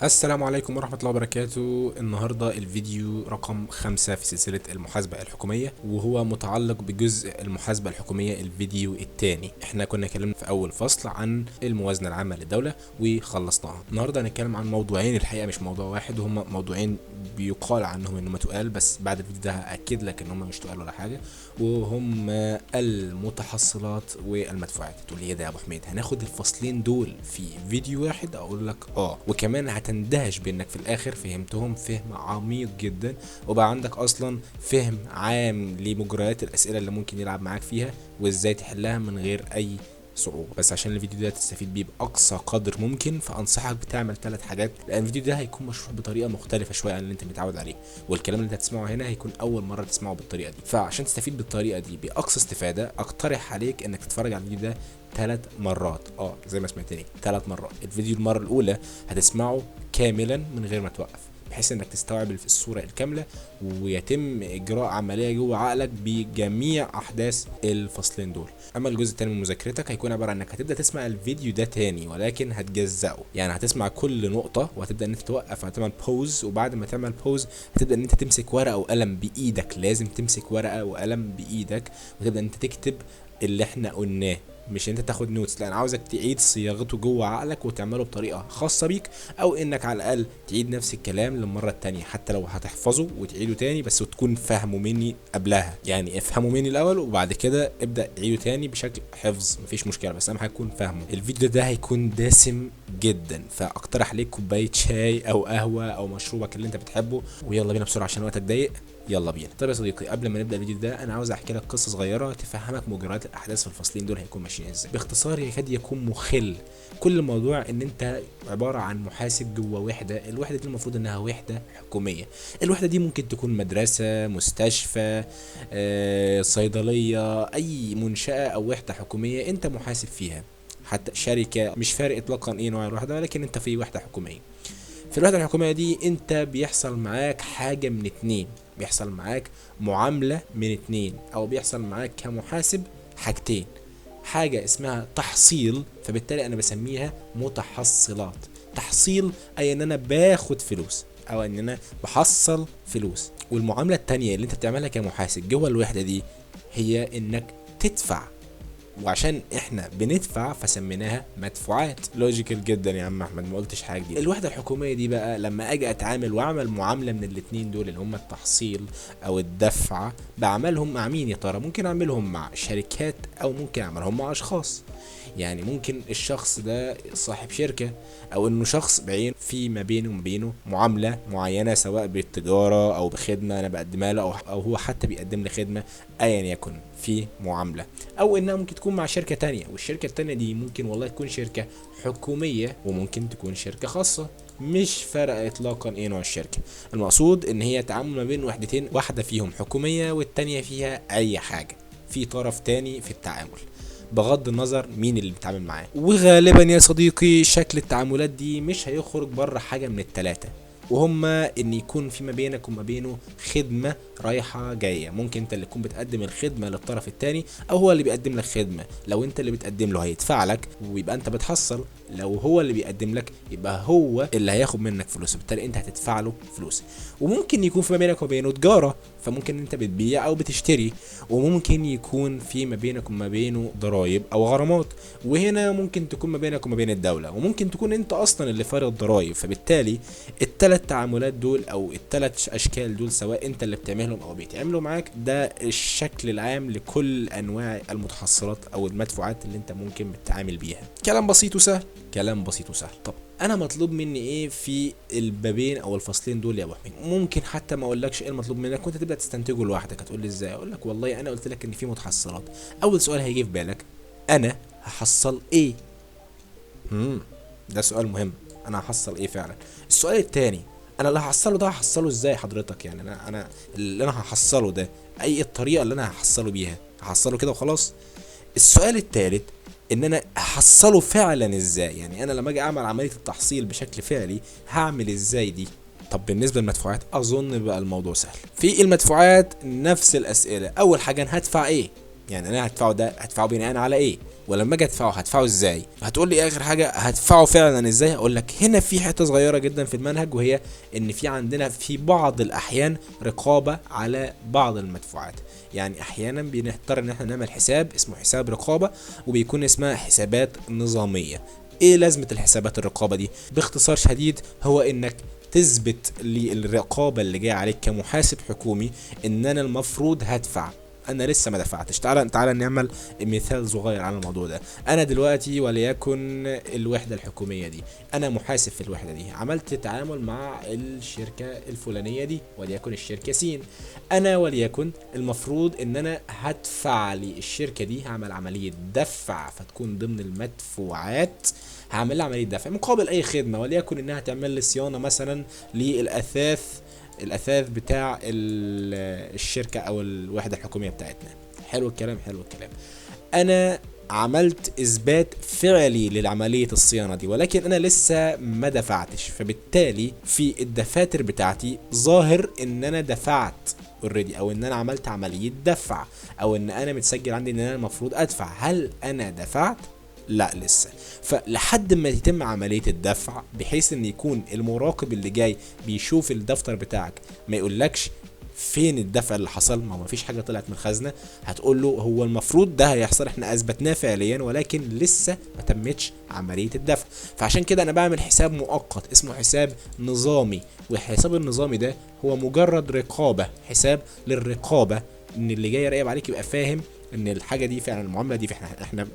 السلام عليكم ورحمة الله وبركاته. النهاردة الفيديو رقم 5 في سلسلة المحاسبة الحكومية، وهو متعلق بجزء المحاسبة الحكومية الفيديو الثاني. احنا كنا اتكلمنا في أول فصل عن الموازنة العامة للدولة وخلصناها. النهاردة هنتكلم عن موضوعين، الحقيقة مش موضوع واحد، وهما موضوعين بيقال عنهم انهم تقال، بس بعد الفيديو ده هأكد لك ان هم مش تقال ولا حاجة، وهم المتحصلات والمدفوعات. تقول لي ايه ده يا ابو حميد، هناخد الفصلين دول في فيديو واحد؟ اقول لك اه، وكمان هتندهش بانك في الاخر فهمتهم فهم عميق جدا، وبقى عندك اصلا فهم عام لمجريات الاسئلة اللي ممكن يلعب معاك فيها وازاي تحلها من غير اي صعوبة. بس عشان الفيديو ده تستفيد بيه باقصى قدر ممكن، فانصحك بتعمل 3 حاجات، لان الفيديو ده هيكون مشروح بطريقة مختلفة شوية عن اللي انت متعود عليه، والكلام اللي انت هتسمعه هنا هيكون اول مرة تسمعه بالطريقة دي. فعشان تستفيد بالطريقة دي باقصى استفاده، اقترح عليك انك تتفرج على الفيديو ده 3 مرات، زي ما سمعتني 3 مرات. الفيديو المرة الاولى هتسمعه كاملا من غير ما توقف، بحيث انك تستوعب الصورة الكاملة ويتم اجراء عملية جوه عقلك بجميع احداث الفصلين دول. اما الجزء الثاني من مذاكرتك هيكون عبارة عن انك هتبدا تسمع الفيديو ده تاني، ولكن هتجزأه، يعني هتسمع كل نقطة وهتبدا ان انت توقف، هتعمل pause، وبعد ما تعمل pause هتبدا ان انت تمسك ورقة وقلم بايدك، لازم تمسك ورقة وقلم بايدك وتبدا ان انت تكتب اللي احنا قلناه، مش انت تاخد notes، لا انا عاوزك تعيد صياغته جوه عقلك وتعمله بطريقة خاصة بيك، او انك على الاقل تعيد نفس الكلام للمرة التانية، حتى لو هتحفظه وتعيده تاني بس تكون فاهمه مني قبلها، يعني افهمه مني الاول وبعد كده ابدا عيده تاني بشكل حفظ، مفيش مشكلة، بس اهم حاجة تكون فاهمه. الفيديو ده هيكون دسم جدا، فاقترح عليك كوباية شاي او قهوة او مشروبك اللي انت بتحبه، ويلا بينا بسرعة عشان وقتك ضيق. يلا بينا. طيب يا صديقي، قبل ما نبدا الفيديو ده انا عاوز احكي لك قصة صغيرة تفهمك مجريات الاحداث في الفصلين دول هيكون ماشيين ازاي. باختصار يكاد يكون مخل. كل الموضوع ان انت عبارة عن محاسب جوه وحده، الوحدة دي المفروض انها وحده حكومية. الوحدة دي ممكن تكون مدرسه، مستشفى، صيدلية، اي منشاه او وحده حكومية انت محاسب فيها، حتى شركة، مش فارق اطلاقا ايه نوع الوحدة، ولكن انت في وحده حكومية. في الوحدة الحكومية دي انت بيحصل معاك حاجة من 2، بيحصل معاك معاملة من 2، او بيحصل معاك كمحاسب حاجتين، حاجة اسمها تحصيل، فبالتالي انا بسميها متحصلات. تحصيل اي ان انا باخد فلوس او ان انا بحصل فلوس. والمعاملة التانية اللي انت بتعملها كمحاسب جوه الوحدة دي هي انك تدفع، وعشان احنا بندفع فسميناها مدفوعات. logical جدا يا عم احمد، ما قلتش حاجة جديدة. الوحدة الحكومية دي بقى لما اجي اتعامل واعمل معاملة من الاتنين دول اللي هم التحصيل او الدفع، بعملهم مع مين يا ترى؟ ممكن اعملهم مع شركات او ممكن اعملهم مع اشخاص. يعني ممكن الشخص ده صاحب شركة، او انه شخص بعين في ما بينه وما بينه معاملة معينة، سواء بالتجارة او بخدمة انا بقدمها له، او هو حتى بيقدم لي خدمة، ايا يكن في معاملة، او انها ممكن تكون مع شركة تانية، والشركة التانية دي ممكن والله تكون شركة حكومية وممكن تكون شركة خاصة، مش فارقه اطلاقا ايه نوع الشركة. المقصود ان هي تعامل ما بين وحدتين، واحدة فيهم حكومية والتانية فيها اي حاجة، في طرف تاني في التعامل، بغض النظر مين اللي بيتعامل معاه. وغالبا يا صديقي شكل التعاملات دي مش هيخرج بره حاجة من ال3، وهما ان يكون في ما بينك وما بينه خدمة رايحة جاية، ممكن انت اللي تكون بتقدم الخدمة للطرف التاني او هو اللي بيقدم لك خدمة. لو انت اللي بتقدم له هيدفع لك ويبقى انت بتحصل، لو هو اللي بيقدم لك يبقى هو اللي هياخد منك فلوس، وبالتالي انت هتدفع له فلوس. وممكن يكون في ما بينك وما بينه تجارة، فممكن انت بتبيع او بتشتري، وممكن يكون في ما بينك وما بينه ضرايب او غرامات، وهنا ممكن تكون ما بينك وما بين الدولة، وممكن تكون انت اصلا اللي فارض ضرايب. فبالتالي الثلاث تعاملات دول او الثلاث اشكال دول، سواء انت اللي بتعملهم او بيتعملوا معاك، ده الشكل العام لكل انواع المتحصلات او المدفوعات اللي انت ممكن بتتعامل بيها. كلام بسيط وسهل، كلام بسيط وسهل. طب انا مطلوب مني ايه في البابين او الفصلين دول يا ابو حميد؟ ممكن حتى ما اقولكش ايه المطلوب منك وانت تبدا تستنتجه لوحدك. هتقول لي ازاي؟ اقول لك والله انا قلت لك ان في متحصلات. اول سؤال هيجي في بالك، انا هحصل ايه؟ ده سؤال مهم، انا هحصل ايه فعلا؟ السؤال التاني، انا اللي هحصله ده هحصله ازاي حضرتك؟ يعني انا اللي انا هحصله ده اي الطريقة اللي انا هحصله بيها؟ هحصله كده وخلاص؟ السؤال التالت، ان انا هحصله فعلا ازاي؟ يعني انا لما اجي اعمل عملية التحصيل بشكل فعلي هعمل ازاي دي؟ طب بالنسبة للمدفوعات اظن بقى الموضوع سهل. في المدفوعات نفس الاسئلة. اول حاجة انا هدفع ايه؟ يعني انا هدفعه ده هدفعه بناء على ايه؟ ولما اجي ادفعه هدفعه ازاي؟ هتقول لي اخر حاجة هدفعه فعلا ازاي؟ اقول لك هنا في حتة صغيرة جدا في المنهج، وهي ان في عندنا في بعض الاحيان رقابه على بعض المدفوعات. يعني احيانا بنضطر ان احنا نعمل حساب اسمه حساب رقابه، وبيكون اسمها حسابات نظامية. ايه لازمه الحسابات الرقابة دي؟ باختصار شديد هو انك تثبت للرقابة اللي جاية عليك كمحاسب حكومي ان انا المفروض هدفع، انا لسه ما دفعتش. تعالى نعمل مثال صغير على الموضوع ده. انا دلوقتي وليكن الوحدة الحكومية دي، انا محاسب في الوحدة دي، عملت تعامل مع الشركة الفلانية دي وليكن الشركة سين. انا وليكن المفروض ان انا هدفع للشركة دي، هعمل عملية دفع فتكون ضمن المدفوعات، هعمل لها عملية دفع مقابل اي خدمة، وليكن انها تعمل لي صيانة مثلا للاثاث، الاثاث بتاع الشركة او الوحدة الحكومية بتاعتنا. حلو الكلام، حلو الكلام. انا عملت اثبات فعلي للعملية الصيانة دي، ولكن انا لسه ما دفعتش، فبالتالي في الدفاتر بتاعتي ظاهر ان انا دفعت already، او ان انا عملت عملية دفع، او ان انا متسجل عندي ان انا المفروض ادفع. هل انا دفعت؟ لا لسه. فلحد ما يتم عملية الدفع، بحيث ان يكون المراقب اللي جاي بيشوف الدفتر بتاعك ما يقولكش فين الدفع اللي حصل، ما هو مفيش حاجة طلعت من الخزنة، هتقول له هو المفروض ده هيحصل، احنا اثبتناه فعليا ولكن لسه ما تمتش عملية الدفع. فعشان كده انا بعمل حساب مؤقت اسمه حساب نظامي، والحساب النظامي ده هو مجرد رقابة، حساب للرقابة، ان اللي جاي يراقب عليك يبقى فاهم ان الحاجة دي فعلا، المعاملة دي احنا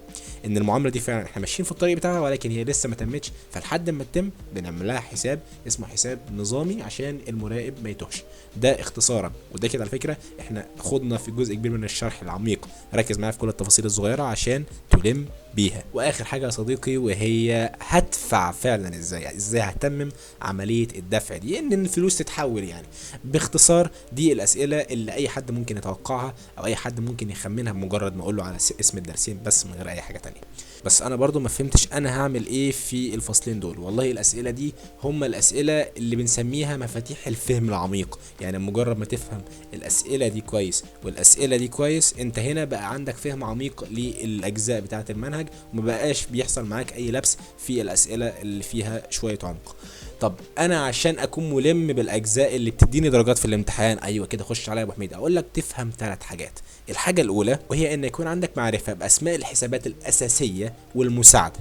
ان المعاملة دي فعلا احنا ماشيين في الطريق بتاعها، ولكن هي لسه ما تمتش، فلحد ما تتم بنعمل لها حساب اسمه حساب نظامي عشان المراقب ما يتوهش. ده اختصارا، وده كده على فكرة احنا خدنا في جزء كبير من الشرح العميق، ركز معايا في كل التفاصيل الصغيرة عشان تلم بيها. واخر حاجة يا صديقي وهي هدفع فعلا ازاي، ازاي هتمم عملية الدفع دي، ان الفلوس تتحول. يعني باختصار دي الاسئلة اللي اي حد ممكن يتوقعها او اي حد ممكن يخمنها بمجرد ما اقول له على اسم الدرسين بس من غير اي حاجة تانية. بس انا برضو ما فهمتش انا هعمل ايه في الفصلين دول. والله الاسئلة دي هم الاسئلة اللي بنسميها مفاتيح الفهم العميق، يعني مجرد ما تفهم الاسئلة دي كويس والاسئلة دي كويس، انت هنا بقى عندك فهم عميق للاجزاء بتاعه المنهج، وما بقاش بيحصل معاك اي لبس في الاسئلة اللي فيها شوية عمق. طب انا عشان اكون ملم بالاجزاء اللي بتديني درجات في الامتحان، ايوه كده خش عليا يا ابو حميد، اقول لك تفهم 3 حاجات. الحاجة الاولى وهي ان يكون عندك معرفة باسماء الحسابات الاساسية والمساعدة،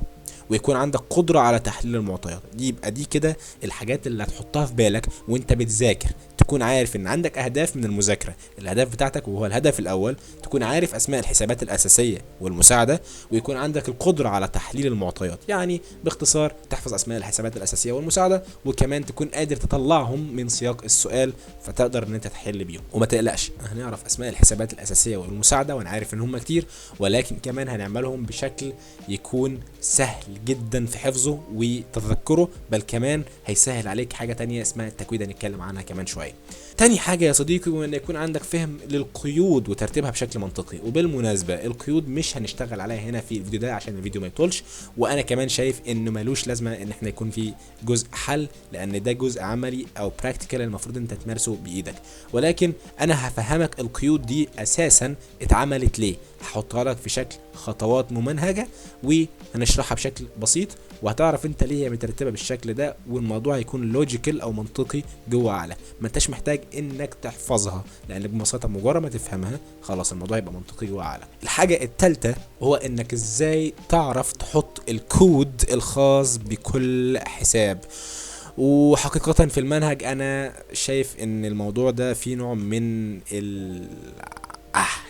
ويكون عندك قدره على تحليل المعطيات. دي يبقى دي كده الحاجات اللي هتحطها في بالك وانت بتذاكر، تكون عارف ان عندك اهداف من المذاكرة، الاهداف بتاعتك وهو الهدف الاول تكون عارف اسماء الحسابات الاساسية والمساعدة، ويكون عندك القدرة على تحليل المعطيات. يعني باختصار تحفظ اسماء الحسابات الاساسية والمساعدة، وكمان تكون قادر تطلعهم من سياق السؤال فتقدر ان انت تحل بيهم. وما تقلقش هنعرف اسماء الحسابات الاساسية والمساعدة، وانا عارف ان هم كتير، ولكن كمان هنعملهم بشكل يكون سهل جدا في حفظه وتذكره، بل كمان هيسهل عليك حاجة تانية اسمها التكويد هنتكلم عنها كمان شوية. تاني حاجة يا صديقي هو ان يكون عندك فهم للقيود وترتيبها بشكل منطقي. وبالمناسبة القيود مش هنشتغل عليها هنا في الفيديو ده عشان الفيديو ما يطولش، وانا كمان شايف انه ملوش لازمه ان احنا يكون في جزء حل، لان ده جزء عملي او practical المفروض انت تمارسه بايدك. ولكن انا هفهمك القيود دي اساسا اتعملت ليه، هحطها لك في شكل خطوات ممنهجه وهنشرحها بشكل بسيط، وهتعرف انت ليه هي مترتبة بالشكل ده، والموضوع هيكون logical او منطقي جوه عقلك، ما انتش محتاج انك تحفظها، لان ببساطة مجرد ما تفهمها خلاص الموضوع يبقى منطقي جوه عقلك. الحاجة الثالثة هو انك ازاي تعرف تحط الكود الخاص بكل حساب. وحقيقة في المنهج انا شايف ان الموضوع ده فيه نوع من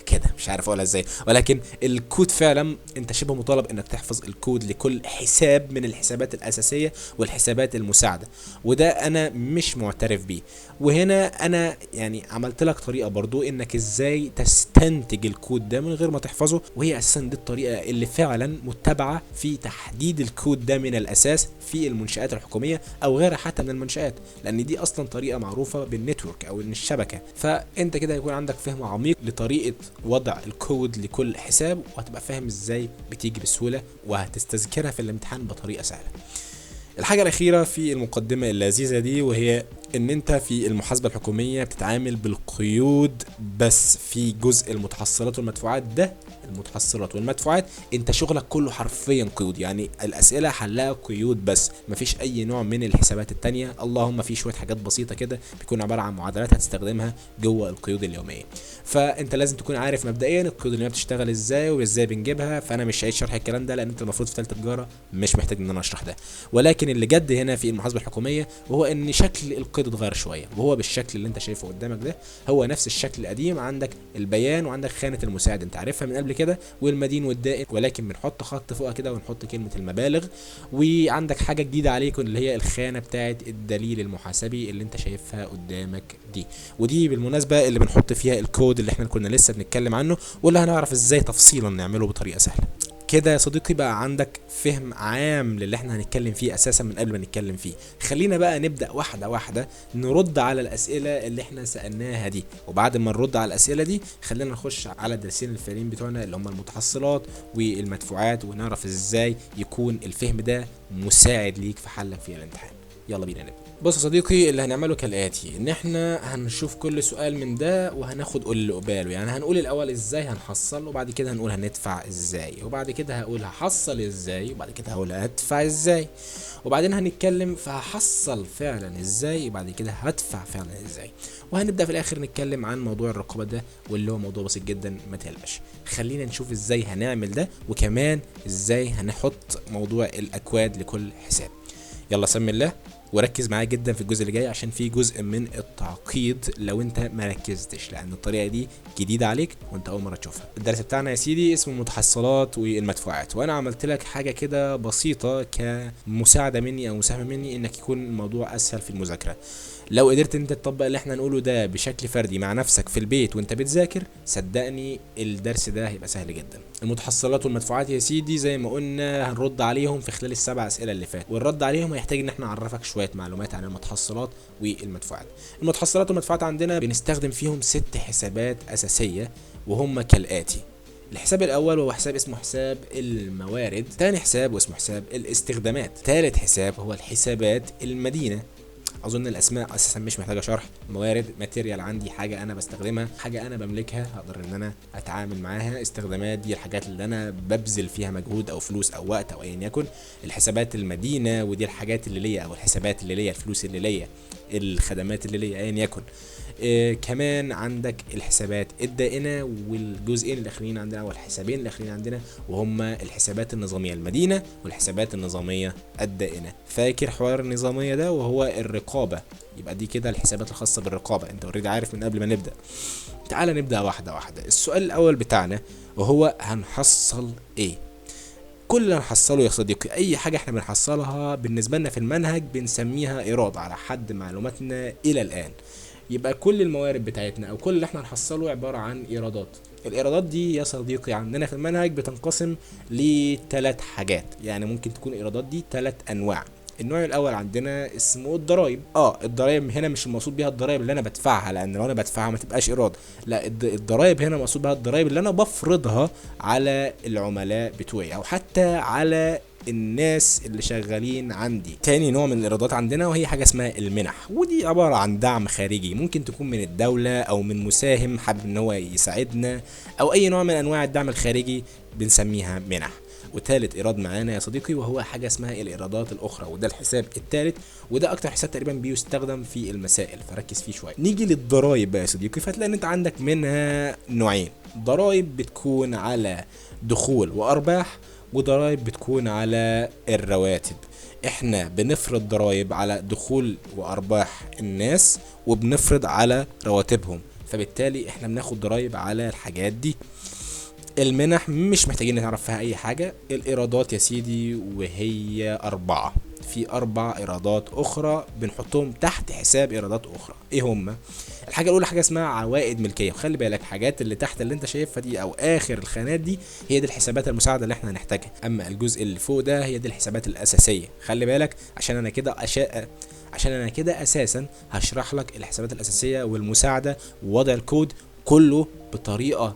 كده مش عارف اقولها ازاي، ولكن الكود فعلا انت شبه مطالب انك تحفظ الكود لكل حساب من الحسابات الاساسية والحسابات المساعدة، وده انا مش معترف بيه. وهنا انا يعني عملت لك طريقه برضو انك ازاي تستنتج الكود ده من غير ما تحفظه، وهي اساسا دي الطريقة اللي فعلا متبعة في تحديد الكود ده من الاساس في المنشات الحكومية او غيرها حتى من المنشات، لان دي اصلا طريقه معروفة بال network او ان الشبكة. فانت كده هيكون عندك فهم عميق لطريقه وضع الكود لكل حساب، وهتبقى فاهم ازاي بتيجي بسهولة وهتستذكرها في الامتحان بطريقة سهلة. الحاجة الاخيرة في المقدمة اللذيذة دي وهي ان انت في المحاسبة الحكومية بتتعامل بالقيود بس في جزء المتحصلات والمدفوعات، ده المتحصلات والمدفوعات انت شغلك كله حرفيا قيود، يعني الاسئلة حلها قيود بس، مفيش اي نوع من الحسابات التانية، اللهم في شوية حاجات بسيطة كده بيكون عبارة عن معادلات هتستخدمها جوه القيود اليومية. فانت لازم تكون عارف مبدئيا القيود اليومية بتشتغل ازاي وازاي بنجيبها، فانا مش هعيد شرح الكلام ده لان انت المفروض في ثالثة تجارة مش محتاج ان انا اشرح ده. ولكن اللي جد هنا في المحاسبة الحكومية وهو ان شكل القيد اتغير شوية، وهو بالشكل اللي انت شايفه قدامك ده هو نفس الشكل القديم، عندك البيان وعندك خانه المساعد انت عارفها من قبل كده، والمدين والدائن، ولكن بنحط خط فوقها كده ونحط كلمة المبالغ. وعندك حاجة جديدة عليكم اللي هي الخانة بتاعه الدليل المحاسبي اللي انت شايفها قدامك دي، ودي بالمناسبة اللي بنحط فيها الكود اللي احنا كنا لسه بنتكلم عنه واللي هنعرف ازاي تفصيلا نعمله بطريقة سهلة. كده يا صديقي بقى عندك فهم عام للي احنا هنتكلم فيه اساسا من قبل ما نتكلم فيه. خلينا بقى نبدأ واحدة واحدة نرد على الاسئلة اللي احنا سألناها دي، وبعد ما نرد على الاسئلة دي خلينا نخش على الدرسين الفعليين بتوعنا اللي هم المتحصلات والمدفوعات، ونعرف ازاي يكون الفهم ده مساعد ليك في حلك في الامتحان. يلا بينا نبدأ. بص يا صديقي، اللي هنعمله كالآتي، ان احنا هنشوف كل سؤال من ده وهناخد اللي قباله، يعني هنقول الاول ازاي هنحصل، وبعد كده هنقول هندفع ازاي، وبعد كده هقول هحصل ازاي، وبعد كده هقول هدفع ازاي، وبعدين هنتكلم فهحصل فعلا ازاي، وبعد كده هدفع فعلا ازاي، وهنبدأ في الاخر نتكلم عن موضوع الرقابة ده واللي هو موضوع بسيط جدا ما تقلقش. خلينا نشوف ازاي هنعمل ده، وكمان ازاي هنحط موضوع الاكواد لكل حساب. يلا سمي الله وركز معايا جدا في الجزء اللي جاي عشان في جزء من التعقيد لو انت ما ركزتش، لان الطريقة دي جديدة عليك وانت اول مرة تشوفها. الدرس بتاعنا يا سيدي اسمه المتحصلات والمدفوعات، وانا عملت لك حاجة كده بسيطة كمساعده مني او مساهمة مني انك يكون الموضوع اسهل في المذاكرة. لو قدرت انت تطبق اللي احنا نقوله ده بشكل فردي مع نفسك في البيت وانت بتذاكر، صدقني الدرس ده هيبقى سهل جدا. المتحصلات والمدفوعات يا سيدي زي ما قلنا هنرد عليهم في خلال السبع اسئلة اللي فات، والرد عليهم هيحتاج ان احنا نعرفك شوية معلومات عن المتحصلات والمدفوعات. المتحصلات والمدفوعات عندنا بنستخدم فيهم 6 حسابات اساسية وهم كالاتي. الحساب الاول وهو حساب اسمه حساب الموارد، ثاني حساب واسمه حساب الاستخدامات، ثالث حساب هو الحسابات المدينة. اظن الاسماء اساسا مش محتاجه شرح. موارد material عندي حاجة انا بستخدمها، حاجة انا بملكها هقدر ان انا اتعامل معاها. استخدامات دي الحاجات اللي انا ببذل فيها مجهود او فلوس او وقت او ايا يكن. الحسابات المدينة ودي الحاجات اللي ليا او الحسابات اللي ليا، الفلوس اللي ليا، الخدمات اللي ليا ايا يكن. كمان عندك الحسابات الدائنه، والجزئين الاخرين عندنا او الحسابين الاخرين عندنا وهما الحسابات النظامية المدينة والحسابات النظامية الدائنه. فاكر حوار النظامية ده وهو الرقابة، يبقى دي كده الحسابات الخاصة بالرقابه، انت already عارف من قبل ما نبدا. تعال نبدا واحدة واحدة. السؤال الاول بتاعنا وهو هنحصل ايه؟ كل اللي هنحصله يا صديقي، اي حاجة احنا بنحصلها بالنسبة لنا في المنهج بنسميها ايراد على حد معلوماتنا الى الان. يبقى كل الموارد بتاعتنا او كل اللي احنا هنحصله عبارة عن ايرادات. الايرادات دي يا صديقي عندنا في المنهج بتنقسم لثلاث حاجات، يعني ممكن تكون الايرادات دي 3 انواع. النوع الاول عندنا اسمه الضرايب. الضرايب هنا مش المقصود بيها الضرايب اللي انا بدفعها، لان لو انا بدفعها ما تبقاش ايراد، لا الضرايب هنا مقصود بها الضرايب اللي انا بفرضها على العملاء بتوعي او حتى على الناس اللي شغالين عندي. تاني نوع من الايرادات عندنا وهي حاجة اسمها المنح، ودي عبارة عن دعم خارجي ممكن تكون من الدولة او من مساهم حابب ان هو يساعدنا او اي نوع من انواع الدعم الخارجي بنسميها منح. وثالث ايراد معانا يا صديقي وهو حاجة اسمها الايرادات الاخرى، وده الحساب الثالث، وده اكتر حساب تقريبا بيستخدم في المسائل فركز فيه شوية. نيجي للضرايب بقى يا صديقي، فتلاقي ان انت عندك منها نوعين، ضرايب بتكون على دخول وارباح، وضرايب بتكون على الرواتب. احنا بنفرض ضرايب على دخول وارباح الناس وبنفرض على رواتبهم، فبالتالي احنا بناخد ضرايب على الحاجات دي. المنح مش محتاجين نعرف فيها اي حاجة. الايرادات يا سيدي وهي 4، في 4 ايرادات اخرى بنحطهم تحت حساب ايرادات اخرى. ايه هما؟ الحاجة الاولى حاجة اسمها عوائد ملكية، وخلي بالك حاجات اللي تحت اللي انت شايفها دي او اخر الخانات دي هي دي الحسابات المساعدة اللي احنا هنحتاجها، اما الجزء اللي فوق ده هي دي الحسابات الاساسية. خلي بالك عشان انا كده اساسا هشرح لك الحسابات الاساسية والمساعدة ووضع الكود كله بطريقة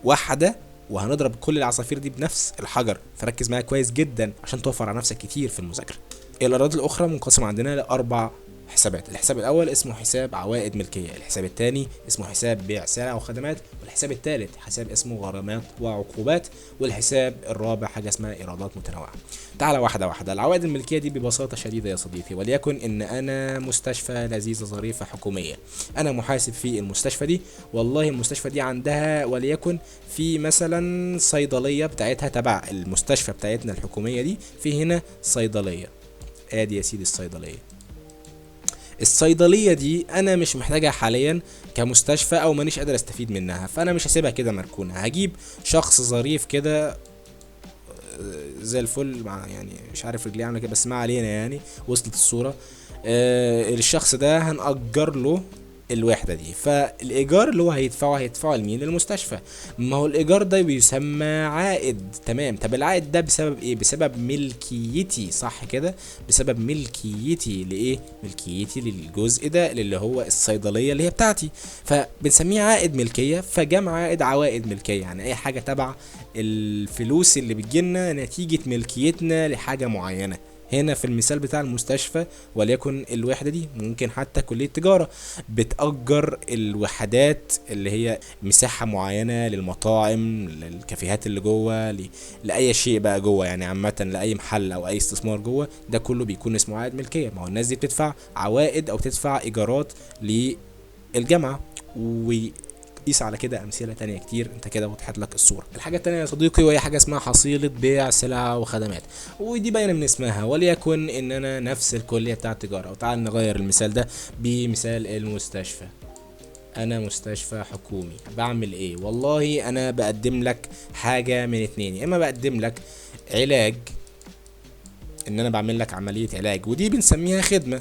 واحدة، وهنضرب كل العصافير دي بنفس الحجر، فركز معايا كويس جدا عشان توفر على نفسك كتير في المذاكرة. الايرادات الاخرى منقسمة عندنا ل4 حسابات. الحساب الاول اسمه حساب عوائد ملكية، الحساب الثاني اسمه حساب بيع سلع وخدمات، والحساب الثالث حساب اسمه غرامات وعقوبات، والحساب الرابع حاجة اسمها ايرادات متنوعة. تعالى واحدة واحدة. العوائد الملكية دي ببساطة شديدة يا صديقي، وليكن ان انا مستشفى لذيذة ظريفة حكومية، انا محاسب في المستشفى دي، والله المستشفى دي عندها وليكن في مثلا صيدلية بتاعتها تبع المستشفى بتاعتنا الحكومية دي، في هنا صيدلية. ادي يا سيدي الصيدلية. الصيدلية دي انا مش محتاجها حاليا كمستشفى او مانيش قادر استفيد منها، فانا مش هسيبها كده مركونة، هجيب شخص ظريف كده زي الفل، مع يعني مش عارف رجليه عامله كده بس ما علينا، يعني وصلت الصورة. الشخص ده هنأجر له الوحدة دي، فالايجار اللي هو هيدفعه هيدفعه لمين؟ للمستشفى. ما هو الايجار ده بيسمى عائد، تمام. طب العائد ده بسبب ايه؟ بسبب ملكيتي، صح كده؟ بسبب ملكيتي لايه؟ ملكيتي للجزء ده اللي هو الصيدلية اللي هي بتاعتي، فبنسميه عائد ملكية، فجمع عائد عوائد ملكية، يعني اي حاجة تبع الفلوس اللي بتجيلنا نتيجة ملكيتنا لحاجة معينة. هنا في المثال بتاع المستشفى وليكن الوحدة دي، ممكن حتى كلية تجارة بتأجر الوحدات اللي هي مساحة معينة للمطاعم، للكافيهات اللي جوه، لأي شيء بقى جوه، يعني عامة لأي محل أو أي استثمار جوه، ده كله بيكون اسمه عائد ملكية. ما هو الناس دي بتدفع عوائد أو بتدفع إيجارات للجامعة، و قيس على كده امثلة تانية كتير. انت كده وضحت لك الصورة. الحاجة التانية يا صديقي وهي حاجة اسمها حصيله بيع سلع وخدمات، ودي باينة من اسمها، وليكن ان انا نفس الكلية بتاعه التجارة، وتعال نغير المثال ده بمثال المستشفى. انا مستشفى حكومي، بعمل ايه؟ والله انا بقدم لك حاجة من اتنين، يا اما بقدم لك علاج، ان انا بعمل لك عملية علاج ودي بنسميها خدمة،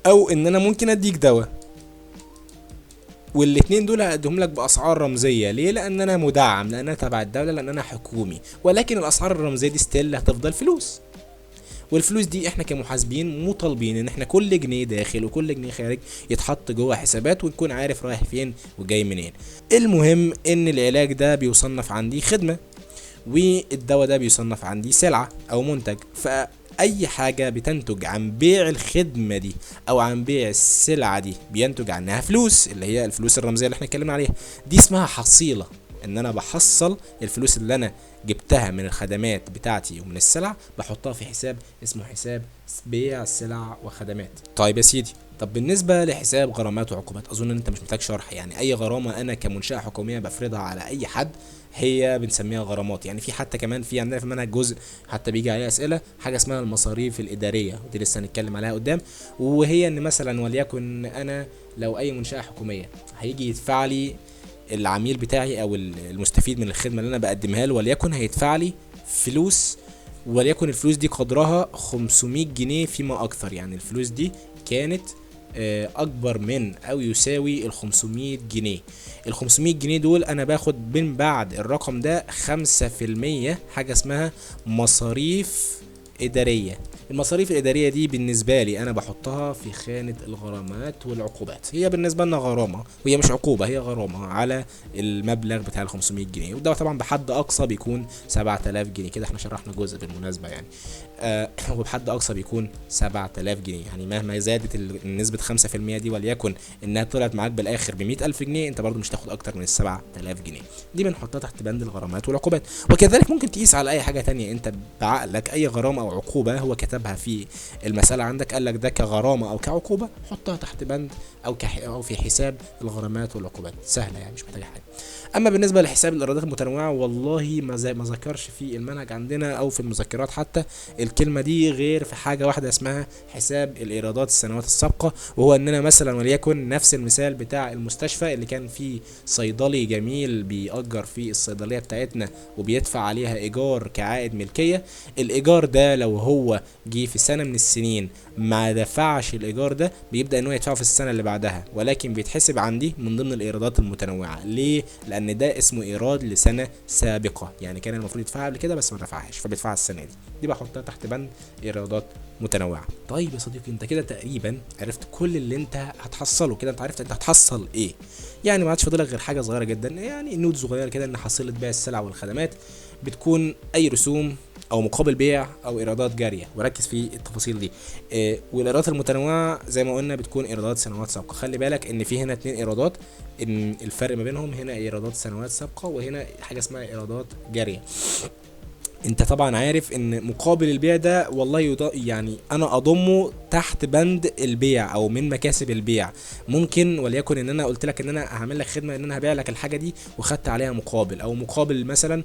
او ان انا ممكن اديك دواء، والاتنين دول هقدمهم لك باسعار رمزية. ليه؟ لان انا مدعم، لان انا تبع الدولة، لان انا حكومي، ولكن الاسعار الرمزية دي still هتفضل فلوس، والفلوس دي احنا كمحاسبين مطالبين ان احنا كل جنيه داخل وكل جنيه خارج يتحط جوه حسابات، ونكون عارف رايح فين وجاي منين. المهم ان العلاج ده بيصنف عندي خدمة، والدواء ده بيصنف عندي سلعه او منتج، فأي حاجة بتنتج عن بيع الخدمة دي أو عن بيع السلعة دي بينتج عنها فلوس، اللي هي الفلوس الرمزية اللي احنا اتكلمنا عليها دي، اسمها حصيلة. إن أنا بحصل الفلوس اللي أنا جبتها من الخدمات بتاعتي ومن السلع، بحطها في حساب اسمه حساب بيع سلع وخدمات. طيب يا سيدي، طب بالنسبة لحساب غرامات وعقوبات، أظن إن أنت مش محتاج شرح، يعني أي غرامة أنا كمنشأة حكومية بفرضها على أي حد هي بنسميها غرامات. يعني في حتى كمان في عندنا في المنهج جزء حتى بيجي عليه أسئلة، حاجة اسمها المصاريف الإدارية، ودي لسه هنتكلم عليها قدام، وهي إن مثلا وليكن أنا لو أي منشأة حكومية هيجي يدفع لي العميل بتاعي أو المستفيد من الخدمة اللي أنا بقدمها له، وليكن هيدفع لي فلوس، وليكن الفلوس دي قدرها 500 جنيه فيما أكثر، يعني الفلوس دي كانت اكبر من او يساوي ال 500 جنيه. ال 500 جنيه دول انا باخد من بعد الرقم ده 5% حاجة اسمها مصاريف ادارية. المصاريف الادارية دي بالنسبة لي انا بحطها في خانه الغرامات والعقوبات، هي بالنسبة لنا غرامة، وهي مش عقوبه، هي غرامة على المبلغ بتاع ال 500 جنيه، وده طبعا بحد اقصى بيكون 7000 جنيه. كده احنا شرحنا جزء بالمناسبة يعني، وبحد اقصى بيكون 7000 جنيه، يعني مهما زادت نسبه 5% دي وليكن انها طلعت معاك بالاخر ب 100000 جنيه، انت برضو مش تاخد اكتر من 7000 جنيه. دي بنحطها تحت بند الغرامات والعقوبات. وكذلك ممكن تقيس على اي حاجة تانية انت بعقلك، اي غرامة او عقوبه هو كتبها في المسألة عندك، قال لك ده كغرامة أو كعقوبة، حطها تحت بند أو في حساب الغرامات والعقوبات. سهلة يعني، مش محتاجة حاجة. أما بالنسبة لحساب الإيرادات المتنوعة، والله ما ذكرش في المنهج عندنا أو في المذكرات حتى الكلمة دي غير في حاجة واحدة اسمها حساب الإيرادات السنوات السابقة، وهو إننا مثلا وليكن نفس المثال بتاع المستشفى اللي كان فيه صيدلي جميل بيأجر في الصيدلية بتاعتنا وبيدفع عليها إيجار كعائد ملكية. الإيجار ده لو هو جه في سنة من السنين ما دفعش الإيجار ده، بيبدأ إن هو يدفعه في السنة اللي بعدها، ولكن بيتحسب عندي من ضمن الإيرادات المتنوعة. ليه؟ لأن ده اسمه إيراد لسنة سابقة، يعني كان المفروض يدفعها قبل كده بس ما دفعهاش، فبيدفعها السنة دي. دي بحطها تحت بند إيرادات متنوعة. طيب يا صديقي، انت كده تقريبا عرفت كل اللي انت هتحصله، كده انت عرفت انت هتحصل ايه، يعني ما عادش فاضلك غير حاجة صغيرة جدا، يعني note صغيرة كده، ان حصيله بيع السلع والخدمات بتكون اي رسوم او مقابل بيع او ايرادات جارية، وركز في التفاصيل دي. والايرادات المتنوعة زي ما قلنا بتكون ايرادات سنوات سابقه. خلي بالك ان في هنا 2 ايرادات، ان الفرق ما بينهم هنا ايرادات سنوات سابقه وهنا حاجة اسمها ايرادات جارية. انت طبعا عارف ان مقابل البيع ده والله يعني انا اضمه تحت بند البيع او من مكاسب البيع. ممكن وليكن ان انا قلت لك ان انا هعمل لك خدمة، ان انا هبيع لك الحاجة دي وخدت عليها مقابل، او مقابل مثلا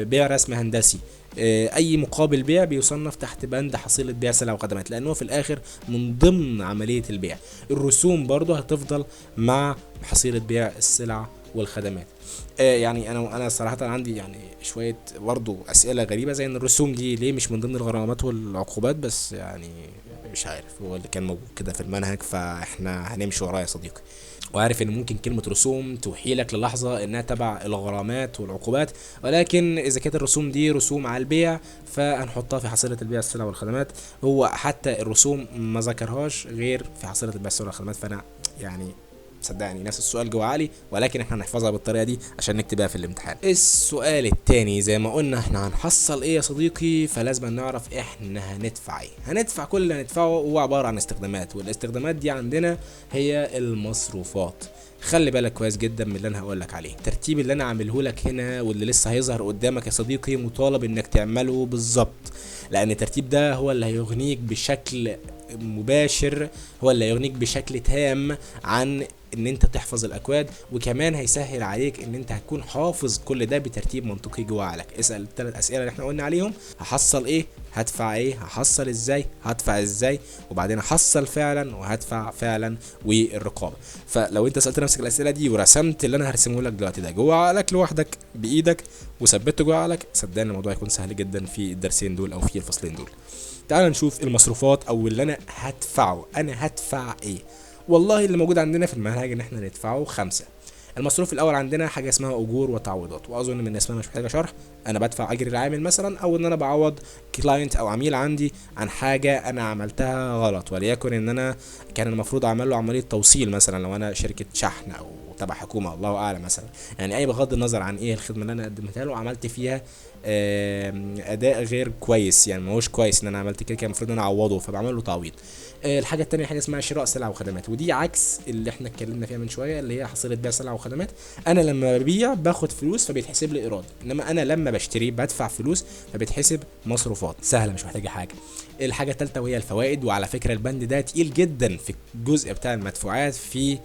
بيع رسم هندسي، اي مقابل بيع بيصنف تحت بند حصيله بيع سلع وخدمات، لانه في الاخر من ضمن عملية البيع. الرسوم برضه هتفضل مع حصيله بيع السلع والخدمات. يعني انا صراحة عندي يعني شوية برضه اسئلة غريبة، زي ان الرسوم دي ليه مش من ضمن الغرامات والعقوبات، بس يعني مش عارف، هو اللي كان موجود كده في المنهج فاحنا هنمشي وراه يا صديقي. وعارف ان ممكن كلمة رسوم توحي لك للحظة انها تبع الغرامات والعقوبات، ولكن اذا كانت الرسوم دي رسوم على البيع فهنحطها في حصيله البيع السلع والخدمات. هو حتى الرسوم ما ذكرهاش غير في حصيله البيع السلع والخدمات، فانا يعني صدقني نفس السؤال جوه عقلي، ولكن احنا هنحفظها بالطريقة دي عشان نكتبها في الامتحان. السؤال التاني زي ما قلنا احنا هنحصل ايه يا صديقي، فلازم نعرف احنا هندفع ايه. هندفع كل اللي هندفعه هو عبارة عن استخدامات، والاستخدامات دي عندنا هي المصروفات. خلي بالك كويس جدا من اللي انا هقول لك عليه. الترتيب اللي انا عامله لك هنا واللي لسه هيظهر قدامك يا صديقي مطالب انك تعمله بالظبط، لان الترتيب ده هو اللي هيغنيك بشكل مباشر، هو اللي هيغنيك بشكل تام عن ان انت تحفظ الاكواد، وكمان هيسهل عليك ان انت هتكون حافظ كل ده بترتيب منطقي جوه عقلك. اسال الثلاث اسئلة اللي احنا قلنا عليهم: هحصل ايه، هدفع ايه، هحصل ازاي، هدفع ازاي، وبعدين احصل فعلا وهدفع فعلا، والرقابه. فلو انت سالت نفسك الاسئلة دي ورسمت اللي انا هرسمه لك دلوقتي ده جوه عقلك لوحدك بايدك وثبته جوه عقلك، صدقني الموضوع هيكون سهل جدا في الدرسين دول او في الفصلين دول. تعال نشوف المصروفات او اللي انا هدفعه. انا هدفع ايه؟ والله اللي موجود عندنا في المنهج ان احنا ندفعه 5. المصروف الاول عندنا حاجة اسمها اجور وتعويضات، واظن من اسمها مش محتاجه شرح. انا بدفع اجر العامل مثلا، او ان انا بعوض client او عميل عندي عن حاجة انا عملتها غلط، وليكن ان انا كان المفروض اعمل له عملية توصيل مثلا لو انا شركة شحن او تبع حكومة، الله اعلم مثلا، يعني اي بغض النظر عن ايه الخدمة اللي انا قدمتها له عملت فيها اداء غير كويس، يعني ما هوش كويس ان انا عملت كده، كان المفروض ان انا اعوضه، فبعمل له تعويض. الحاجة الثانية حاجة اسمها شراء سلع وخدمات، ودي عكس اللي احنا اتكلمنا فيها من شوية اللي هي حصيله بيع سلع وخدمات. انا لما ببيع باخد فلوس فبيتحسب لي ايراد، انما انا لما بشتري بدفع فلوس فبيتحسب مصروفات. سهلة مش محتاجه حاجة. الحاجة الثالثة وهي الفوائد، وعلى فكرة البند ده تقيل جدا في الجزء بتاع المدفوعات في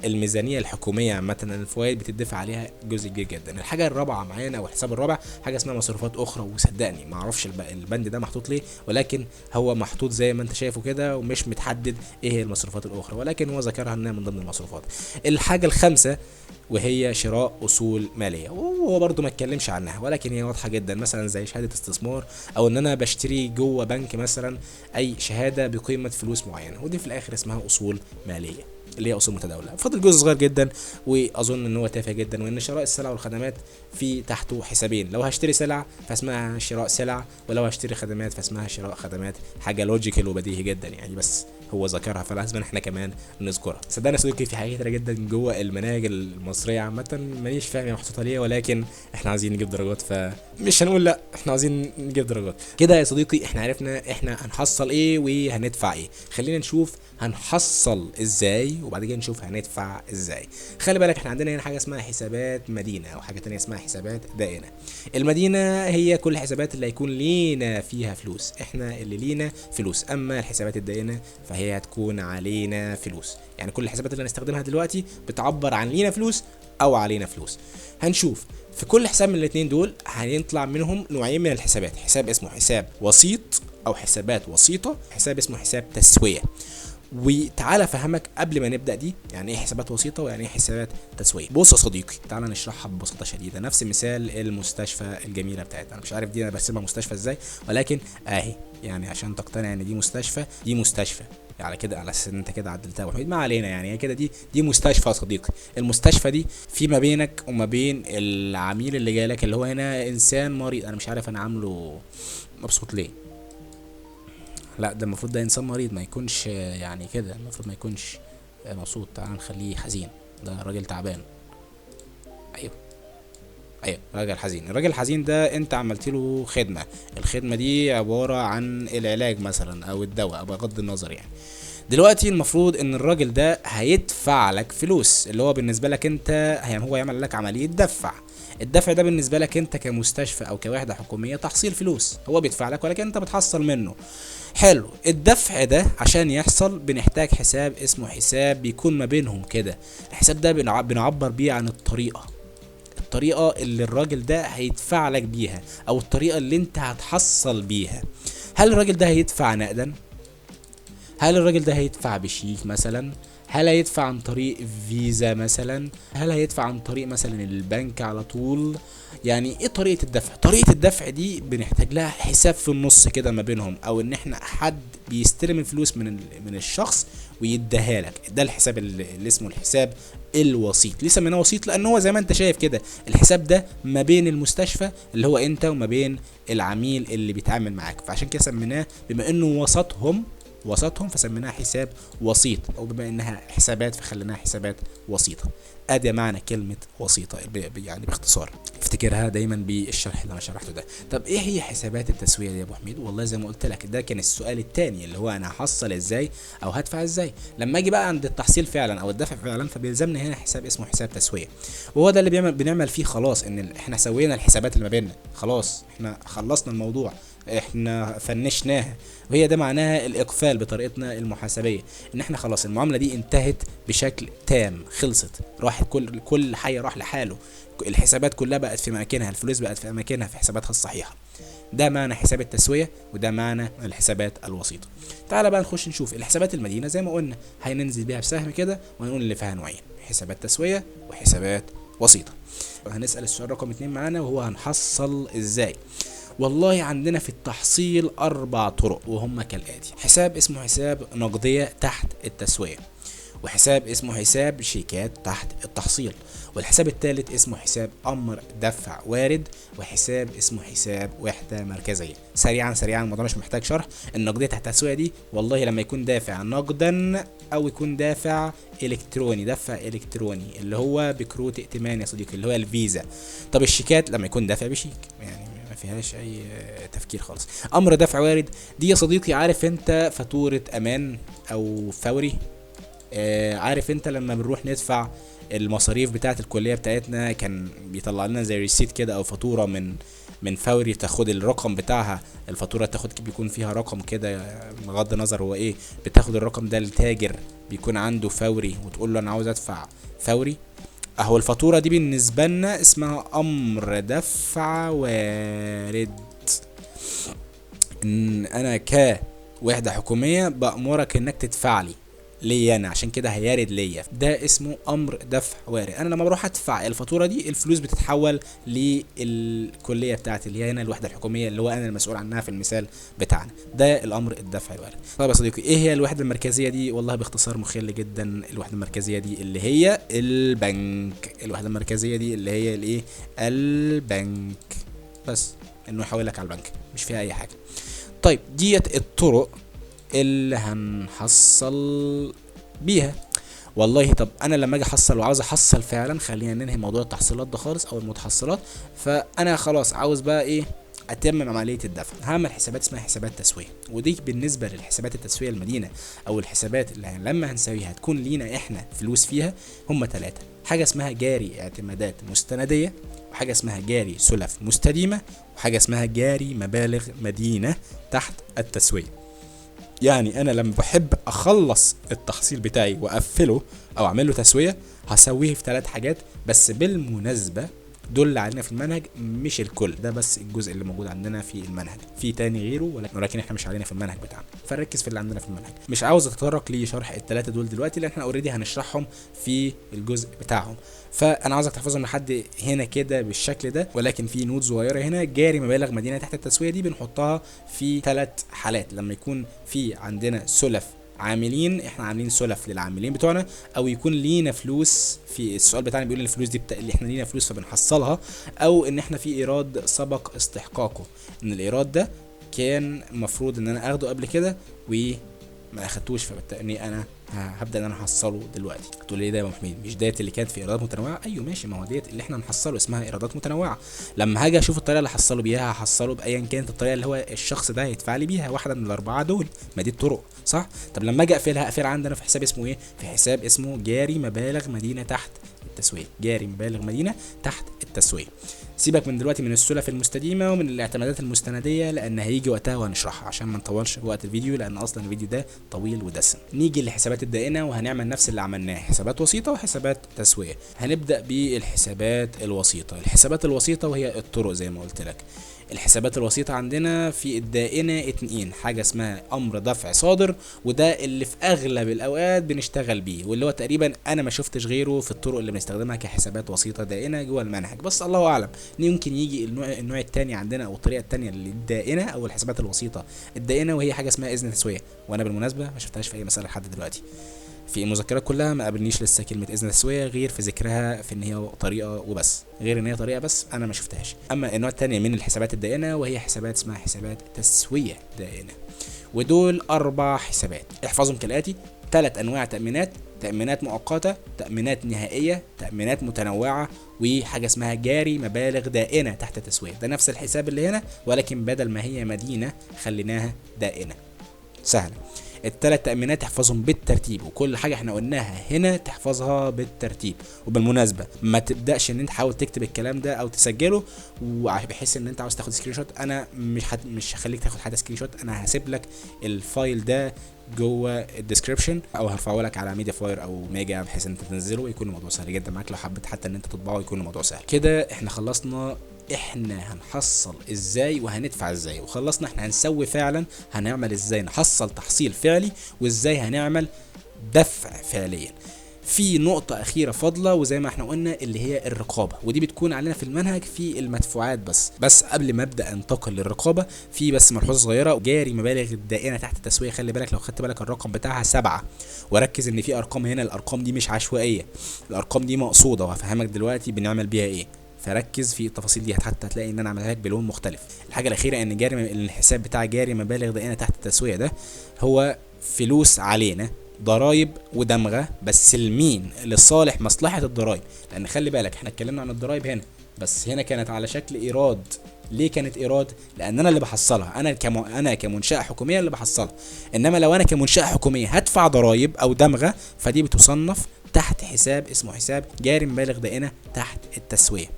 الميزانية الحكومية عامة، الفوائد بتدفع عليها جزء كبير جدا. الحاجة الرابعة معانا او الحساب الرابع حاجة اسمها مصروفات اخرى، وصدقني ما اعرفش البند ده محطوط ليه، ولكن هو محطوط زي ما انت شايفه كده ومش متحدد ايه هي المصروفات الاخرى، ولكن هو ذكرها انها من ضمن المصروفات. الحاجة الخامسة وهي شراء اصول ماليه، وهو برده ما اتكلمش عنها ولكن هي واضحة جدا، مثلا زي شهادة استثمار، او ان انا بشتري جوه بنك مثلا اي شهادة بقيمة فلوس معينة، ودي في الاخر اسمها اصول ماليه اللي هي اصول متداوله. فاضل جزء صغير جدا واظن ان هو تافه جدا، وان شراء السلع والخدمات في تحته حسابين، لو هشتري سلع فاسمها شراء سلع، ولو هشتري خدمات فاسمها شراء خدمات. حاجة logical وبديهي جدا يعني، بس هو ذكرها فلازم احنا كمان نذكرها. صدقني يا صديقي في حاجات كتيرة جدا جوه المناهج المصرية عامة مانيش فاهم هي محطوطة ليه، ولكن احنا عايزين نجيب درجات فمش هنقول لا، احنا عايزين نجيب درجات. كده يا صديقي احنا عرفنا احنا هنحصل ايه وهندفع ايه، خلينا نشوف هنحصل ازاي وبعد كده نشوف هندفع ازاي. خلي بالك احنا عندنا هنا حاجة اسمها حسابات مدينة او حاجة تانية اسمها حسابات دائنه. المدينة هي كل الحسابات اللي هيكون لينا فيها فلوس، احنا اللي لينا فلوس، اما الحسابات الدائنه فهي هتكون علينا فلوس. يعني كل الحسابات اللي هنستخدمها دلوقتي بتعبر عن لينا فلوس او علينا فلوس. هنشوف في كل حساب من الاثنين دول هنطلع منهم نوعين من الحسابات، حساب اسمه حساب وسيط او حسابات وسيطة، حساب اسمه حساب تسويه. وتعالى افهمك قبل ما نبدا دي يعني ايه حسابات وسيطة ويعني ايه حسابات تسويه. بص يا صديقي تعالى نشرحها ببساطة شديدة، نفس مثال المستشفى الجميلة بتاعتنا. انا مش عارف دي انا برسمها مستشفى ازاي، ولكن اهي يعني عشان تقتنع ان دي مستشفى، دي مستشفى على كده، على اساس ان انت كده عدلتها وحيد، ما علينا. يعني كده دي مستشفى يا صديقي. المستشفى دي في ما بينك وما بين العميل اللي جاي لك اللي هو هنا انسان مريض، انا مش عارف انا عامله مبسوط ليه، لا ده المفروض ده انسان مريض ما يكونش يعني كده، المفروض ما يكونش مبسوط، تعال نخليه حزين، ده راجل تعبان. ايوه راجل حزين. الراجل الحزين ده انت عملت له خدمة، الخدمة دي عبارة عن العلاج مثلا او الدواء بغض النظر يعني. دلوقتي المفروض ان الراجل ده هيدفع لك فلوس، اللي هو بالنسبة لك انت يعني هو يعمل لك عملية دفع. الدفع ده بالنسبة لك انت كمستشفى او كوحده حكومية تحصيل فلوس، هو بيدفع لك ولكن انت بتحصل منه. حلو، الدفع ده عشان يحصل بنحتاج حساب اسمه حساب بيكون ما بينهم كده. الحساب ده بنعبر بيه عن الطريقة اللي الراجل ده هيدفع لك بيها، او الطريقة اللي انت هتحصل بيها. هل الراجل ده هيدفع نقدا؟ هل الراجل ده هيدفع بشيك مثلا؟ هل هيدفع عن طريق فيزا مثلا؟ هل هيدفع عن طريق مثلا البنك على طول؟ يعني ايه طريقة الدفع؟ طريقة الدفع دي بنحتاج لها حساب في النص كده ما بينهم، او ان احنا حد بيستلم الفلوس من الشخص ويديها لك. ده الحساب اللي اسمه الحساب الوسيط. ليه سميناه وسيط؟ لان هو زي ما انت شايف كده الحساب ده ما بين المستشفى اللي هو انت وما بين العميل اللي بيتعامل معاك، فعشان كده سميناه بما انه وسطهم فسميناها حساب وسيط، او بما انها حسابات فخليناها حسابات وسيطة. ادي معنى كلمة وسيطة يعني باختصار، افتكرها دايما بالشرح اللي انا شرحته ده. طب ايه هي حسابات التسوية دي يا ابو حميد؟ والله زي ما قلت لك ده كان السؤال الثاني اللي هو انا هحصل ازاي او هدفع ازاي. لما اجي بقى عند التحصيل فعلا او الدفع فعلا فبيلزمني هنا حساب اسمه حساب تسويه، وهو ده اللي بنعمل فيه خلاص ان احنا سوينا الحسابات اللي ما بيننا، خلاص احنا خلصنا الموضوع، احنا فنشناها. وهي ده معناها الاقفال بطريقتنا المحاسبيه، ان احنا خلاص المعاملة دي انتهت بشكل تام، خلصت، راحت كل حي راح لحاله، الحسابات كلها بقت في اماكنها، الفلوس بقت في اماكنها في حساباتها الصحيحة. ده معنى حساب التسوية وده معنى الحسابات الوسيطة. تعالى بقى نخش نشوف الحسابات المدينة. زي ما قلنا هننزل بيها بسهم كده وهنقول اللي فيها نوعين، حسابات تسويه وحسابات وسيطة. هنسال السؤال رقم 2 معانا وهو هنحصل ازاي. والله عندنا في التحصيل 4 طرق وهم كالآتي: حساب اسمه حساب نقدية تحت التسوية، وحساب اسمه حساب شيكات تحت التحصيل، والحساب الثالث اسمه حساب أمر دفع وارد، وحساب اسمه حساب وحدة مركزية. سريعا سريعا الموضوع مش محتاج شرح. النقدية تحت التسوية دي والله لما يكون دافع نقدا أو يكون دافع إلكتروني، دفع إلكتروني اللي هو بكروت ائتمان يا صديقي اللي هو الفيزا. طب الشيكات لما يكون دافع بشيك، يعني ما فيهاش اي تفكير خالص. امر دفع وارد دي يا صديقي عارف انت فاتورة امان او فوري، عارف انت لما بنروح ندفع المصاريف بتاعه الكلية بتاعتنا كان بيطلع لنا زي receipt كده او فاتورة من فوري، تاخد الرقم بتاعها، الفاتورة تاخد بيكون فيها رقم كده بغض النظر هو ايه، بتاخد الرقم ده للتاجر بيكون عنده فوري وتقول له انا عاوز ادفع فوري. اهو الفاتورة دي بالنسبة لنا اسمها امر دفع وارد. ان انا كوحدة حكومية بأمرك انك تدفع لي ليا انا، عشان كده هيرد ليا، ده اسمه امر دفع وارد. انا لما بروح ادفع الفاتورة دي الفلوس بتتحول للكليه بتاعتي اللي هي هنا الوحدة الحكومية اللي هو انا المسؤول عنها في المثال بتاعنا، ده الامر الدفع الوارد. طيب يا صديقي ايه هي الوحدة المركزية دي؟ والله باختصار مخل جدا، الوحدة المركزية دي اللي هي البنك. الوحدة المركزية دي اللي هي الايه؟ البنك، بس انه يحولك على البنك، مش فيها اي حاجة. طيب ديت الطرق اللي هنحصل بيها. والله طب انا لما اجي احصل وعاوز احصل فعلا، خلينا ننهي موضوع التحصيلات ده خالص او المتحصلات. فانا خلاص عاوز بقى ايه؟ اتمم عملية الدفع، هعمل حسابات اسمها حسابات تسويه. ودي بالنسبة للحسابات التسوية المدينة او الحسابات اللي لما هنسويها هتكون لينا احنا فلوس فيها، هم 3: حاجة اسمها جاري اعتمادات مستنديه، وحاجه اسمها جاري سلف مستديمه، وحاجه اسمها جاري مبالغ مدينة تحت التسوية. يعني انا لما بحب اخلص التحصيل بتاعي واقفله او اعمل له تسويه هسويه في 3 حاجات بس. بالمناسبة دول اللي علينا في المنهج مش الكل، ده بس الجزء اللي موجود عندنا في المنهج، في تاني غيره ولكن احنا مش علينا في المنهج بتاعنا، فنركز في اللي عندنا في المنهج. مش عاوز اتطرق لشرح ال3 دول دلوقتي لان احنا already هنشرحهم في الجزء بتاعهم، فانا عاوزك تحفظهم لحد هنا كده بالشكل ده. ولكن في note صغيرة هنا، جاري مبالغ مدينة تحت التسوية دي بنحطها في 3 حالات: لما يكون في عندنا سلف عاملين، احنا عاملين سلف للعاملين بتوعنا، او يكون لينا فلوس، في السؤال بتاعنا بيقول الفلوس دي اللي احنا لينا فلوس فبنحصلها، او ان احنا في ايراد سبق استحقاقه، ان الايراد ده كان المفروض ان انا اخده قبل كده وما اخدتوش، فبالتالي انا هبدا ان انا احصله دلوقتي. تقول لي ايه ده يا ابو حميد، مش ديت اللي كانت في ايرادات متنوعة؟ ايوه ماشي، ما هو ديت اللي احنا هنحصله اسمها ايرادات متنوعة. لما هاجي اشوف الطريقة اللي هحصله بيها، هحصله بايا كانت الطريقة اللي هو الشخص ده هيدفع لي بيها، واحدة من الاربعة دول، ما دي الطرق صح. طب لما اجي اقفلها، اقفلها عندنا في حساب اسمه ايه؟ في حساب اسمه جاري مبالغ مدينة تحت التسوية، جاري مبالغ مدينة تحت التسوية. سيبك من دلوقتي من السلف المستديمه ومن الاعتمادات المستنديه، لان هيجي وقتها وهنشرحها عشان ما نطولش وقت الفيديو، لان اصلا الفيديو ده طويل ودسم. نيجي للحسابات الدائنه، وهنعمل نفس اللي عملناه، حسابات وسيطة وحسابات تسويه. هنبدا بالحسابات الوسيطة. الحسابات الوسيطة وهي الطرق زي ما قلت لك. الحسابات الوسيطة عندنا في الدائنة 2، حاجة اسمها أمر دفع صادر، وده اللي في أغلب الأوقات بنشتغل بيه، واللي هو تقريبا أنا ما شفتش غيره في الطرق اللي بنستخدمها كحسابات وسيطة دائنة جوه المنهج، بس الله أعلم يمكن يجي النوع التاني عندنا أو الطريقة التانية للدائنة أو الحسابات الوسيطة الدائنة، وهي حاجة اسمها إذن تسوية، وأنا بالمناسبة ما شفتهاش في أي مسألة لحد دلوقتي. في المذكرات كلها ما قابلنيش لسه كلمة إذن تسوية غير في ذكرها في إن هي طريقة وبس، غير إن هي طريقة بس أنا ما شفتهاش. أما النوع الثاني من الحسابات الدائنة وهي حسابات اسمها حسابات تسوية دائنة، ودول 4 حسابات احفظهم كالآتي: 3 أنواع تأمينات، تأمينات مؤقتة، تأمينات نهائية، تأمينات متنوعة، وحاجة اسمها جاري مبالغ دائنة تحت تسوية. ده نفس الحساب اللي هنا، ولكن بدل ما هي مدينة خليناها دائنة. سهلة. ال3 تأمينات تحفظهم بالترتيب، وكل حاجة احنا قلناها هنا تحفظها بالترتيب. وبالمناسبة ما تبدأش ان انت تحاول تكتب الكلام ده او تسجله بحيث ان انت عاوز تاخد screenshot. انا مش هخليك تاخد حاجة screenshot، انا هسيب لك ال file ده جوه ال description او هرفعه لك على MediaFire او ميجا بحيث ان انت تنزله ويكون الموضوع سهل جدا معاك. لو حبيت حتى ان انت تطبعه يكون الموضوع سهل. كده احنا خلصنا احنا هنحصل ازاي وهندفع ازاي، وخلصنا احنا هنسوي فعلا هنعمل ازاي نحصل تحصيل فعلي وازاي هنعمل دفع فعليا. في نقطة أخيرة فاضلة وزي ما احنا قلنا اللي هي الرقابة، ودي بتكون علينا في المنهج في المدفوعات بس قبل ما أبدأ أنتقل للرقابة في بس ملحوظة صغيرة. جاري مبالغ الدائنة تحت التسوية، خلي بالك لو خدت بالك الرقم بتاعها 7، وركز إن في أرقام هنا، الأرقام دي مش عشوائية، الأرقام دي مقصودة وهفهمك دلوقتي بنعمل بيها إيه، فركز في التفاصيل دي حتى هتلاقي ان انا عملها لك بلون مختلف. الحاجة الاخيرة ان جاري الحساب بتاع جاري مبالغ دائنه تحت التسوية ده هو فلوس علينا، ضرايب ودمغه، بس لمين؟ لصالح مصلحة الضرايب، لان خلي بالك احنا اتكلمنا عن الضرايب هنا، بس هنا كانت على شكل ايراد. ليه كانت ايراد؟ لان انا اللي بحصلها، انا كمنشاه حكومية اللي بحصلها. انما لو انا كمنشاه حكومية هدفع ضرايب او دمغه فدي بتصنف تحت حساب اسمه حساب جاري مبالغ دائنه تحت التسوية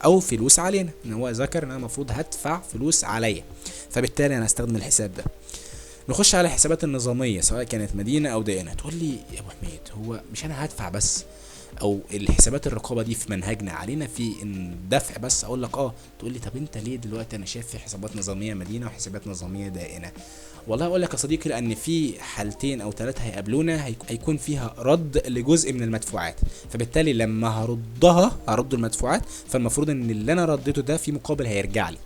او فلوس علينا، ان هو ذكر ان انا المفروض هدفع فلوس عليا، فبالتالي انا هستخدم الحساب ده. نخش على الحسابات النظامية سواء كانت مدينة او دائنه. تقول لي يا ابو حميد هو مش انا هدفع بس، او الحسابات الرقابة دي في منهجنا علينا في الدفع بس؟ اقول لك اه. تقول لي طب انت ليه دلوقتي انا شايف في حسابات نظامية مدينة وحسابات نظامية دائنه؟ والله اقول لك يا صديقي لان في حالتين او 3 هيقابلونا هيكون فيها رد لجزء من المدفوعات، فبالتالي لما هردها هرد المدفوعات، فالمفروض ان اللي انا رديته ده في مقابل هيرجع لي،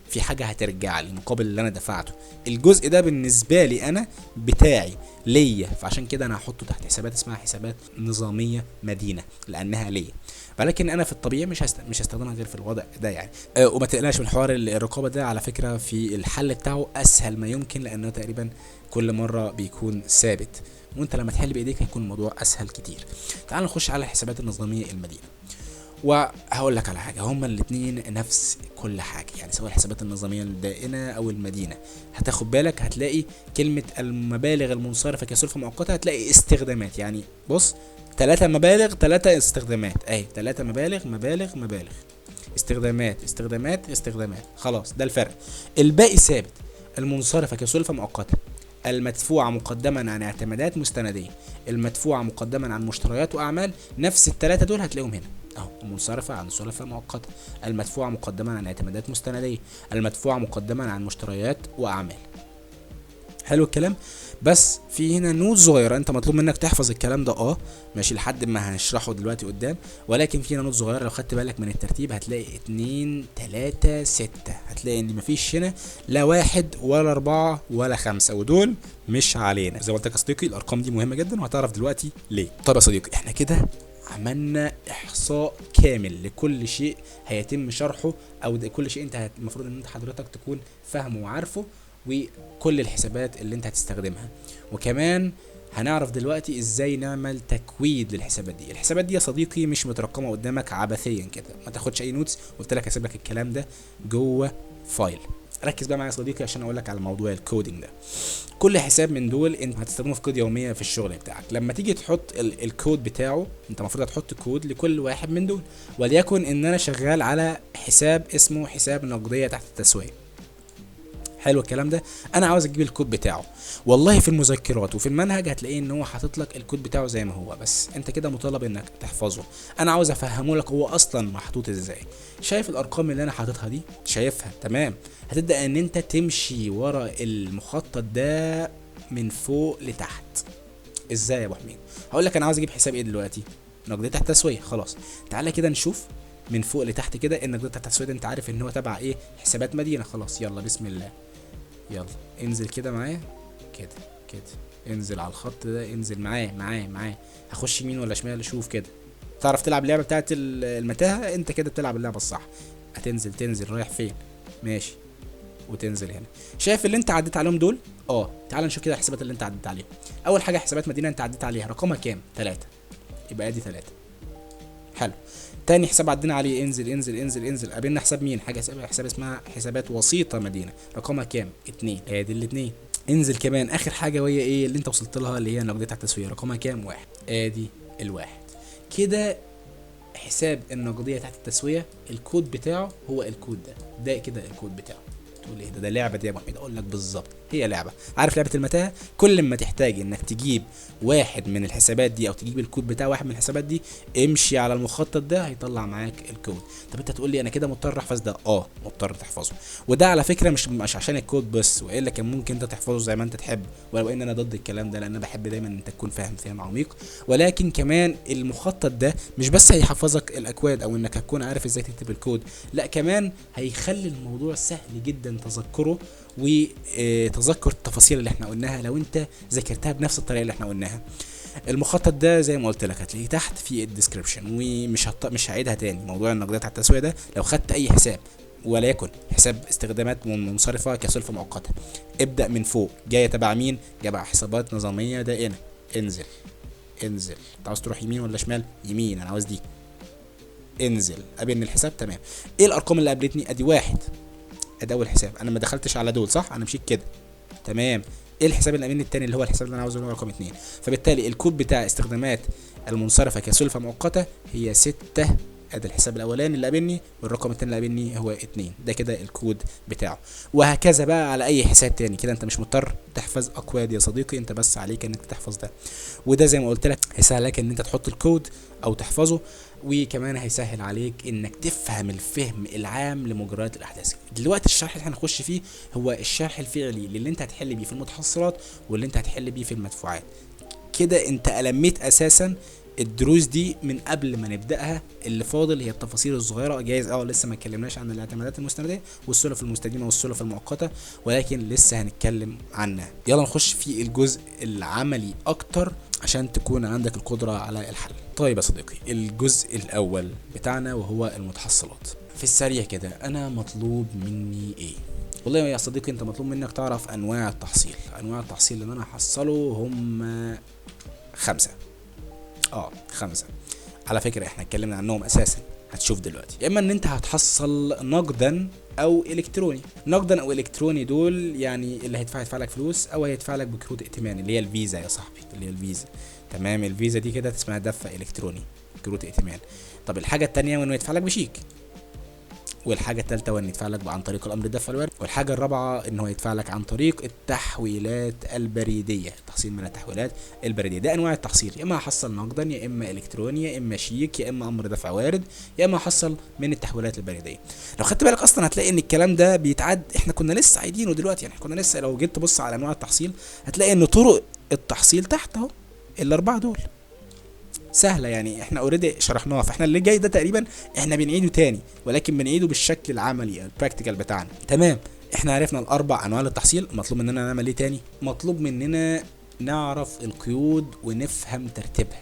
في حاجة هترجع لي مقابل اللي انا دفعته. الجزء ده بالنسبة لي انا بتاعي ليا، فعشان كده انا هحطه تحت حسابات اسمها حسابات نظامية مدينة لانها ليا، ولكن انا في الطبيعي مش هستخدمها غير في الوضع ده يعني. وما تقلقش من حوار الرقابة ده، على فكرة في الحل بتاعه اسهل ما يمكن، لانه تقريبا كل مرة بيكون ثابت، وانت لما تحل بايديك هيكون الموضوع اسهل كتير. تعال نخش على الحسابات النظامية المدينة، وهقول لك على حاجة، هما الاثنين نفس كل حاجة يعني، سواء الحسابات النظامية الدائنه او المدينة. هتاخد بالك هتلاقي كلمة المبالغ المنصرفه كسلفه مؤقتة، هتلاقي استخدامات، يعني بص 3 مبالغ 3 استخدامات، اهي 3 مبالغ مبالغ مبالغ، استخدامات استخدامات استخدامات، خلاص ده الفرق. الباقي ثابت، المنصرفه كسلفه مؤقتة، المدفوعة مقدما عن اعتمادات مستندية، المدفوعة مقدما عن مشتريات وأعمال، نفس الثلاثة دول هتلاقيهم هنا اهو، المنصرفة عن سلفة مؤقتة، المدفوعة مقدما عن اعتمادات مستندية، المدفوعة مقدما عن مشتريات وأعمال. حلو الكلام. بس في هنا note صغيرة انت مطلوب منك تحفظ الكلام ده، ماشي لحد ما هنشرحه دلوقتي قدام، ولكن في هنا note صغيرة لو خدت بالك من الترتيب هتلاقي 2 3 6، هتلاقي ان مفيش هنا لا 1 ولا 4 ولا 5، ودول مش علينا. زي ما قلت لك يا صديقي الارقام دي مهمة جدا وهتعرف دلوقتي ليه. طب يا صديقي احنا كده عملنا احصاء كامل لكل شيء هيتم شرحه، او كل شيء انت المفروض ان انت حضرتك تكون فاهمه وعارفه وكل الحسابات اللي انت هتستخدمها. وكمان هنعرف دلوقتي ازاي نعمل تكويد للحسابات دي. الحسابات دي يا صديقي مش مترقمه قدامك عبثيا كده، ما تاخدش اي notes، قلت لك هسيب لك الكلام ده جوه file. ركز بقى معايا يا صديقي عشان اقول لك على موضوع ال coding ده. كل حساب من دول انت هتستخدمه في كود يومية في الشغل بتاعك. لما تيجي تحط الكود بتاعه، انت المفروض هتحط كود لكل واحد من دول. وليكن ان انا شغال على حساب اسمه حساب نقدية تحت التسوية. حلو الكلام ده. انا عاوز اجيب الكود بتاعه. والله في المذكرات وفي المنهج هتلاقيه ان هو حاطط لك الكود بتاعه زي ما هو، بس انت كده مطالب انك تحفظه. انا عاوز افهمه لك هو اصلا محطوط ازاي. شايف الارقام اللي انا حاططها دي؟ شايفها؟ تمام. هتبدا ان انت تمشي ورا المخطط ده من فوق لتحت. ازاي يا ابو حميد؟ هقول لك انا عاوز اجيب حساب ايه دلوقتي؟ نقدية تحت تسويه. خلاص تعالى كده نشوف من فوق لتحت كده النقدية تحت التسوية ده انت عارف ان هو تبع ايه؟ حسابات مدينة. خلاص يلا بسم الله، يلا انزل كده معايا كده كده، انزل على الخط ده، انزل معاه معاه معاه. هخش يمين ولا شمال؟ شوف كده. تعرف تلعب اللعبة بتاعت المتاهة؟ انت كده بتلعب اللعبة الصح. هتنزل تنزل رايح فين؟ ماشي، وتنزل هنا. شايف اللي انت عديت عليهم دول؟ تعال نشوف كده الحسابات اللي انت عديت عليهم. اول حاجة حسابات مدينة انت عديت عليها، رقمها كام؟ 3، يبقى ادي 3. حلو. تاني حساب عدينا عليه، انزل انزل انزل انزل، قابلنا حساب مين؟ حاجة حساب اسمها حسابات وسيطة مدينة، رقمها كام؟ 2، ادي الاتنين. انزل كمان اخر حاجة وهي ايه اللي انت وصلت لها، اللي هي نقدية تحت التسوية، رقمها كام؟ 1، ادي الواحد. كده حساب النقدية تحت التسوية الكود بتاعه هو الكود ده، ده كده الكود بتاعه. تقول ايه ده؟ ده لعبه دي يا ابو حميد؟ اقول لك بالظبط هي لعبه. عارف لعبه المتاهة؟ كل ما تحتاج انك تجيب واحد من الحسابات دي او تجيب الكود بتاع واحد من الحسابات دي، امشي على المخطط ده هيطلع معاك الكود. طب انت تقول لي انا كده مضطر احفظ ده؟ مضطر تحفظه. وده على فكرة مش عشان الكود بس، والا كان ممكن انت تحفظه زي ما انت تحب، ولو ان انا ضد الكلام ده لان انا بحب دايما انت تكون فاهم فهم عميق. ولكن كمان المخطط ده مش بس هيحفظك الاكواد او انك هتكون عارف ازاي تكتب الكود، لا كمان هيخلي الموضوع سهل جدا تذكره وتذكر التفاصيل اللي احنا قلناها لو انت ذاكرتها بنفس الطريقة اللي احنا قلناها. المخطط ده زي ما قلت لك هتلاقيه تحت في ال description، ومش مش هعيدها تاني. موضوع النقدية تحت التسوية ده لو خدت اي حساب وليكن حساب استخدامات منصرفه كسلفه مؤقتة، ابدا من فوق، جاية تبع مين؟ جاية حسابات نظامية دائنه. انزل انزل، انت عاوز تروح يمين ولا شمال؟ يمين، انا عاوز دي. انزل، قابلني الحساب، تمام. ايه الارقام اللي قابلتني؟ ادي 1، ادي اول حساب، انا ما دخلتش على دول صح؟ انا مشيت كده، تمام. ايه الحساب اللي قابلني التاني اللي هو الحساب اللي انا عاوزه اللي هو رقم 2؟ فبالتالي الكود بتاع استخدامات المنصرفه كسلفه مؤقتة هي 6، ادي الحساب الاولاني اللي قابلني، والرقم التاني اللي قابلني هو 2، ده كده الكود بتاعه. وهكذا بقى على اي حساب تاني. كده انت مش مضطر تحفظ اكواد يا صديقي، انت بس عليك انك تحفظ ده. وده زي ما قلت لك هيسهل لك ان انت تحط الكود او تحفظه، وكمان هيسهل عليك انك تفهم الفهم العام لمجريات الاحداث. دلوقتي الشرح اللي هنخش فيه هو الشرح الفعلي للي انت هتحل بيه في المتحصلات واللي انت هتحل بيه في المدفوعات. كده انت ألميت اساسا الدروس دي من قبل ما نبداها. اللي فاضل هي التفاصيل الصغيرة. جايز لسه ما اتكلمناش عن الاعتمادات المستنديه والسلف المستديمه والسلف المؤقتة، ولكن لسه هنتكلم عنها. يلا نخش في الجزء العملي اكتر عشان تكون عندك القدرة على الحل. طيب يا صديقي، الجزء الاول بتاعنا وهو المتحصلات. في السريع كده انا مطلوب مني ايه؟ والله يا صديقي انت مطلوب منك تعرف انواع التحصيل. انواع التحصيل اللي انا هحصله هم 5. 5 على فكرة احنا اتكلمنا عنهم اساسا، هتشوف دلوقتي. يا اما ان انت هتحصل نقدا او الكتروني. نقدا او الكتروني دول يعني اللي هيدفع لك فلوس او هيدفع لك بكروت ائتمان اللي هي الفيزا يا صاحبي، اللي هي الفيزا، تمام. الفيزا دي كده اسمها دفع الكتروني، كروت ائتمان. طب الحاجة الثانية وانه يدفع لك بشيك، والحاجة الثالثة وان يدفع لك عن طريق الامر الدفع الوارد، والحاجة الرابعة ان هو يدفع لك عن طريق التحويلات البريدية، التحصيل من التحويلات البريدية. ده انواع التحصيل، يا اما هحصل نقدا، يا اما الكتروني، يا اما شيك، يا اما امر دفع وارد، يا اما هحصل من التحويلات البريدية. لو خدت بالك اصلا هتلاقي ان الكلام ده بيتعد، احنا كنا لسه عايدينه دلوقتي، يعني كنا لسه لو جيت تبص على انواع التحصيل هتلاقي ان طرق التحصيل تحت اهو الاربعة دول سهلة، يعني احنا already شرحناها، فاحنا اللي جاي ده تقريبا احنا بنعيده تاني، ولكن بنعيده بالشكل العملي ال practical بتاعنا. تمام، احنا عرفنا الاربع انواع للتحصيل. مطلوب مننا نعمل ايه تاني؟ مطلوب مننا نعرف القيود ونفهم ترتيبها،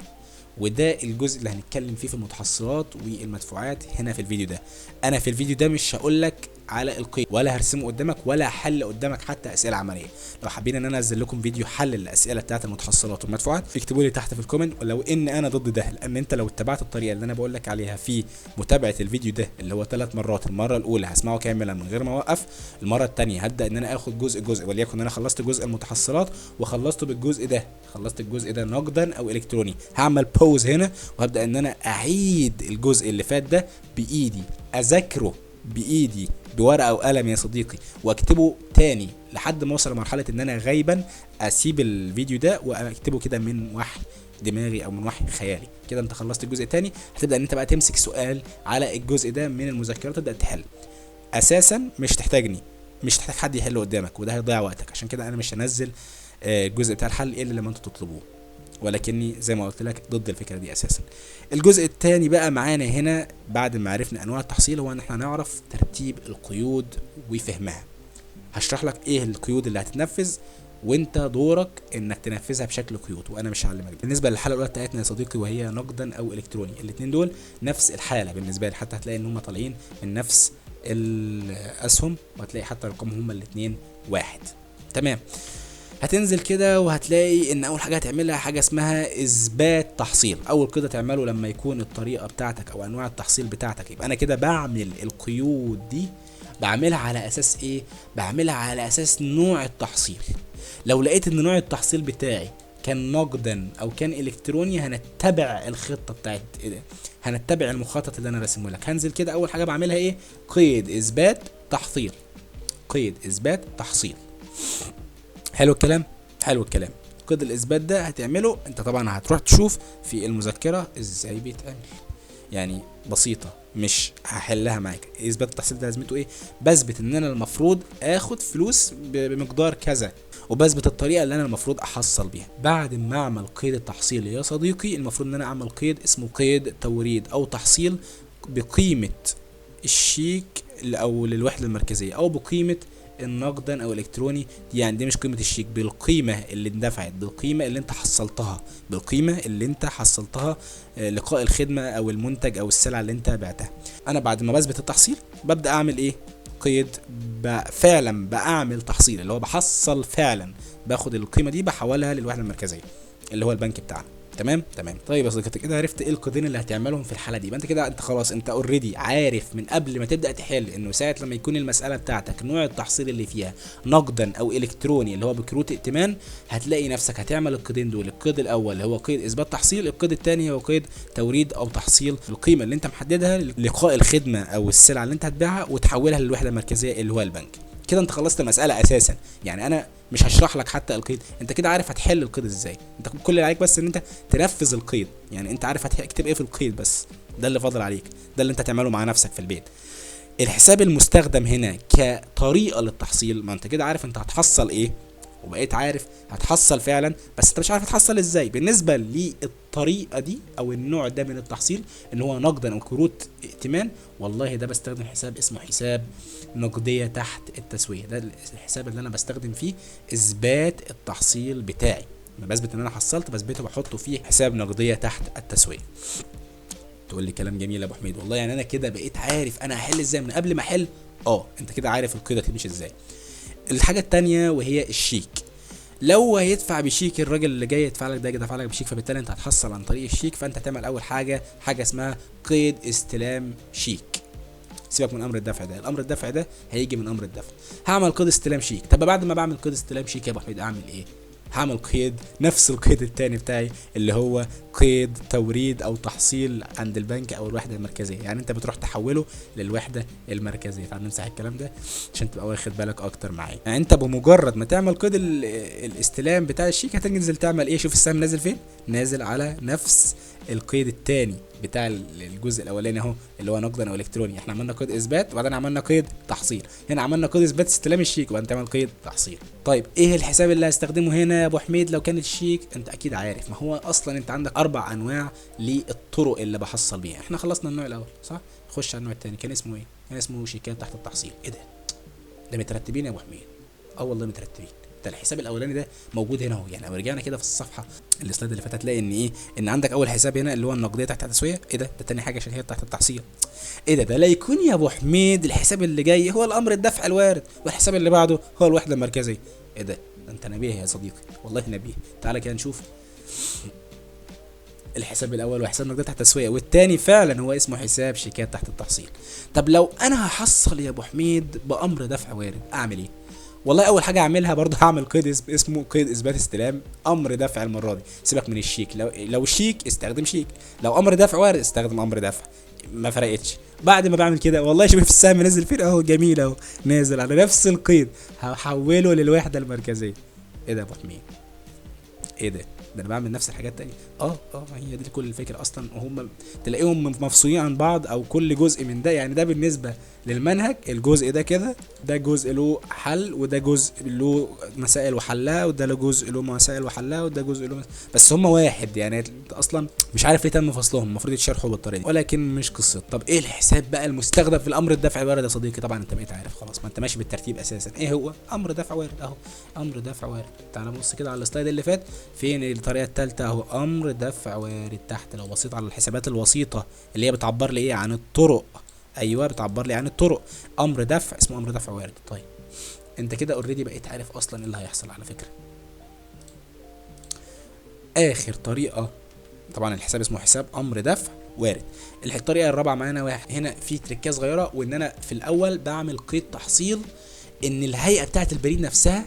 وده الجزء اللي هنتكلم فيه في المتحصلات والمدفوعات هنا في الفيديو ده. انا في الفيديو ده مش هقول لك على القيد، ولا هرسمه قدامك ولا حل قدامك حتى اسئلة عملية. لو حابين ان انا انزل لكم فيديو حل الاسئلة بتاعه المتحصلات والمدفوعات اكتبوا لي تحت في ال comment، ولو ان انا ضد ده، لان انت لو اتبعت الطريقة اللي انا بقول لك عليها في متابعه الفيديو ده اللي هو 3 مرات، المرة الاولى هسمعه كاملا من غير ما اوقف، المرة الثانية هبدا ان انا اخد جزء جزء، وليكن انا خلصت جزء المتحصلات وخلصته بالجزء ده، خلصت الجزء ده نقدا او الكتروني، هعمل pause هنا وهبدا ان انا اعيد الجزء اللي فات ده بايدي، اذاكره بايدي بورقه وقلم يا صديقي، واكتبه تاني لحد ما اوصل لمرحلة ان انا غايبا اسيب الفيديو ده واكتبه كده من وحي دماغي او من وحي خيالي. كده انت خلصت الجزء التاني، هتبدا ان انت بقى تمسك سؤال على الجزء ده من المذكرات تبدا تحل. اساسا مش تحتاجني، مش تحتاج حد يحله قدامك، وده هيضيع وقتك. عشان كده انا مش هنزل الجزء بتاع الحل الا لما انتوا تطلبوه، ولكني زي ما قلت لك ضد الفكرة دي اساسا. الجزء الثاني بقى معانا هنا بعد ما عرفنا انواع التحصيل هو ان احنا نعرف ترتيب القيود وفهمها. هشرح لك ايه القيود اللي هتتنفذ وانت دورك انك تنفذها بشكل قيود، وانا مش هعلمك. بالنسبة للحالة الاولى بتاعتنا يا صديقي وهي نقدا او الكتروني، الاثنين دول نفس الحالة بالنسبة لي، حتى هتلاقي ان هم طالعين من نفس الاسهم، وهتلاقي حتى رقمهم هم الاثنين واحد. تمام. هتنزل كده وهتلاقي ان اول حاجة هتعملها حاجة اسمها اثبات تحصيل. اول كده تعمله لما يكون الطريقة بتاعتك او انواع التحصيل بتاعتك، يبقى انا كده بعمل القيود دي بعملها على اساس ايه؟ بعملها على اساس نوع التحصيل. لو لقيت ان نوع التحصيل بتاعي كان نقدا او كان الكتروني هنتبع الخطة بتاعت إيه؟ هنتبع المخطط اللي انا راسمه لك. هنزل كده اول حاجة بعملها ايه؟ قيد اثبات تحصيل. قيد اثبات تحصيل. حلو الكلام؟ حلو الكلام. قيد الاثبات ده هتعمله انت طبعا، هتروح تشوف في المذكرة ازاي بيتعمل، يعني بسيطة مش هحلها معاك. اثبات التحصيل ده لازمته ايه؟ بثبت ان انا المفروض اخد فلوس بمقدار كذا، وبثبت الطريقة اللي انا المفروض احصل بيها. بعد ما اعمل قيد التحصيل يا صديقي المفروض ان انا اعمل قيد اسمه قيد توريد او تحصيل بقيمة الشيك او للوحدة المركزية او بقيمة النقدا او الالكتروني. يعني دي مش قيمة الشيك، بالقيمة اللي اندفعت، بالقيمة اللي انت حصلتها، بالقيمة اللي انت حصلتها لقاء الخدمة او المنتج او السلعة اللي انت بعتها. انا بعد ما بثبت التحصيل ببدا اعمل ايه؟ قيد فعلا بعمل تحصيل، اللي هو بحصل فعلا، باخد القيمة دي بحولها للوحدة المركزية اللي هو البنك بتاعنا. تمام تمام. طيب يا صديقي كده عرفت ايه القيدين اللي هتعملهم في الحالة دي. يبقى انت كده انت خلاص انت already عارف من قبل ما تبدا تحل انه ساعة لما يكون المسالة بتاعتك نوع التحصيل اللي فيها نقدا او الكتروني اللي هو بكروت ائتمان، هتلاقي نفسك هتعمل القيدين دول. القيد الاول اللي هو قيد اثبات تحصيل، القيد الثاني هو قيد توريد او تحصيل القيمة اللي انت محددها لقاء الخدمة او السلعة اللي انت هتبيعها وتحولها للوحدة المركزية اللي هو البنك. كده انت خلصت المسالة اساسا. يعني انا مش هشرح لك حتى القيد، انت كده عارف هتحل القيد ازاي. انت كل اللي عليك بس ان انت تنفذ القيد، يعني انت عارف هتكتب ايه في القيد بس، ده اللي فاضل عليك، ده اللي انت هتعمله مع نفسك في البيت. الحساب المستخدم هنا كطريقه للتحصيل، ما انت كده عارف انت هتحصل ايه وبقيت عارف هتحصل فعلا، بس انت مش عارف هتحصل ازاي. بالنسبة للطريقة دي او النوع ده من التحصيل ان هو نقدا او كروت ائتمان، والله ده بستخدم حساب اسمه حساب نقدية تحت التسوية. ده الحساب اللي انا بستخدم فيه اثبات التحصيل بتاعي، ما بثبت ان انا حصلت بثبته بحطه فيه حساب نقدية تحت التسوية. تقول لي كلام جميل يا ابو حميد، والله يعني انا كده بقيت عارف انا هحل ازاي من قبل ما احل. انت كده عارف القيده تمشي ازاي. الحاجة الثانية وهي الشيك. لو هيدفع بشيك الراجل اللي جاي يدفع لك ده يدفع لك بشيك، فبالتالي انت هتحصل عن طريق الشيك. فانت هتعمل اول حاجة حاجة اسمها قيد استلام شيك. سيبك من امر الدفع ده، الامر الدفع ده هيجي من امر الدفع. هعمل قيد استلام شيك. طب بعد ما بعمل قيد استلام شيك يا ابو حميد اعمل ايه؟ هعمل قيد نفس القيد الثاني بتاعي اللي هو قيد توريد او تحصيل عند البنك او الوحدة المركزية. يعني انت بتروح تحوله للوحدة المركزية. تعال نمسح الكلام ده عشان تبقى واخد بالك اكتر معايا. يعني انت بمجرد ما تعمل قيد الاستلام بتاع الشيك هتنزل تعمل ايه؟ شوف السهم نازل فين، نازل على نفس القيد الثاني بتاع الجزء الاولاني اهو اللي هو نقدا او الكتروني. احنا عملنا قيد اثبات وبعدين عملنا قيد تحصيل، هنا عملنا قيد اثبات استلام الشيك وبعدين تعمل قيد تحصيل. طيب ايه الحساب اللي هستخدمه هنا يا ابو حميد لو كان الشيك؟ انت اكيد عارف، ما هو اصلا انت عندك 4 انواع للطرق اللي بحصل بيها. احنا خلصنا النوع الاول صح؟ خش على النوع الثاني. كان اسمه ايه؟ كان اسمه شيكات تحت التحصيل. ايه ده؟ ده مترتبين يا ابو حميد؟ اه والله مترتبين. حتى الحساب الاولاني ده موجود هنا اهو. يعني لو رجعنا كده في الصفحة ال slide اللي فاتت هتلاقي ان ايه، ان عندك اول حساب هنا اللي هو النقدية تحت التسوية، ايه ده؟ ده تاني حاجة عشان هي تحت التحصيل. ايه ده؟ ده لا يكون يا ابو حميد الحساب اللي جاي هو الامر الدفع الوارد، والحساب اللي بعده هو الوحدة المركزية. ايه ده؟ ده انت نبيه يا صديقي، والله نبيه. تعالى كده نشوف الحساب الاول وحساب نقدية تحت التسوية، والتاني فعلا هو اسمه حساب شيكات تحت التحصيل. طب لو انا هحصل يا ابو حميد بامر دفع وارد اعمل ايه؟ والله اول حاجة اعملها برضه هعمل قيد اسمه قيد اثبات استلام امر دفع المرة دي. سيبك من الشيك، لو شيك استخدم شيك، لو امر دفع وارد استخدم امر دفع، ما فرقتش. بعد ما بعمل كده والله شوف السهم نزل فين اهو، جميل اهو نازل على نفس القيد، هحوله للوحدة المركزية. ايه ده يا ابو حميد؟ ايه ده؟ ده انا بعمل نفس الحاجات تاني. هي دي كل الفكرة اصلا، وهم تلاقيهم مفصولين عن بعض او كل جزء من ده. يعني ده بالنسبة للمنهج الجزء ده كده، ده جزء له حل، وده جزء له مسائل وحلها، وده له جزء له مسائل وحلها، وده جزء له بس هم واحد. يعني انت اصلا مش عارف ليه تم فصلهم، المفروض يتشرحوا بالطريقة دي، ولكن مش قصة. طب ايه الحساب بقى المستخدم في الامر الدفع الوارد يا صديقي؟ طبعا انت بقيت عارف خلاص، ما انت ماشي بالترتيب اساسا. ايه هو امر دفع وارد؟ اهو امر دفع وارد. تعال بص كده على ال slide اللي فات، فين الطريقة الثالثة؟ اهو امر دفع وارد تحت. لو بصيت على الحسابات الوسيطة اللي هي بتعبر لي ايه عن الطرق، ايوه بتعبر لي عن الطرق، امر دفع اسمه امر دفع وارد. طيب انت كده already بقيت عارف اصلا ايه اللي هيحصل. على فكرة اخر طريقه، طبعا الحساب اسمه حساب امر دفع وارد. الطريقة الرابعة معانا واحد هنا في تريكه صغيرة، وان انا في الاول بعمل قيد تحصيل ان الهيئة بتاعه البريد نفسها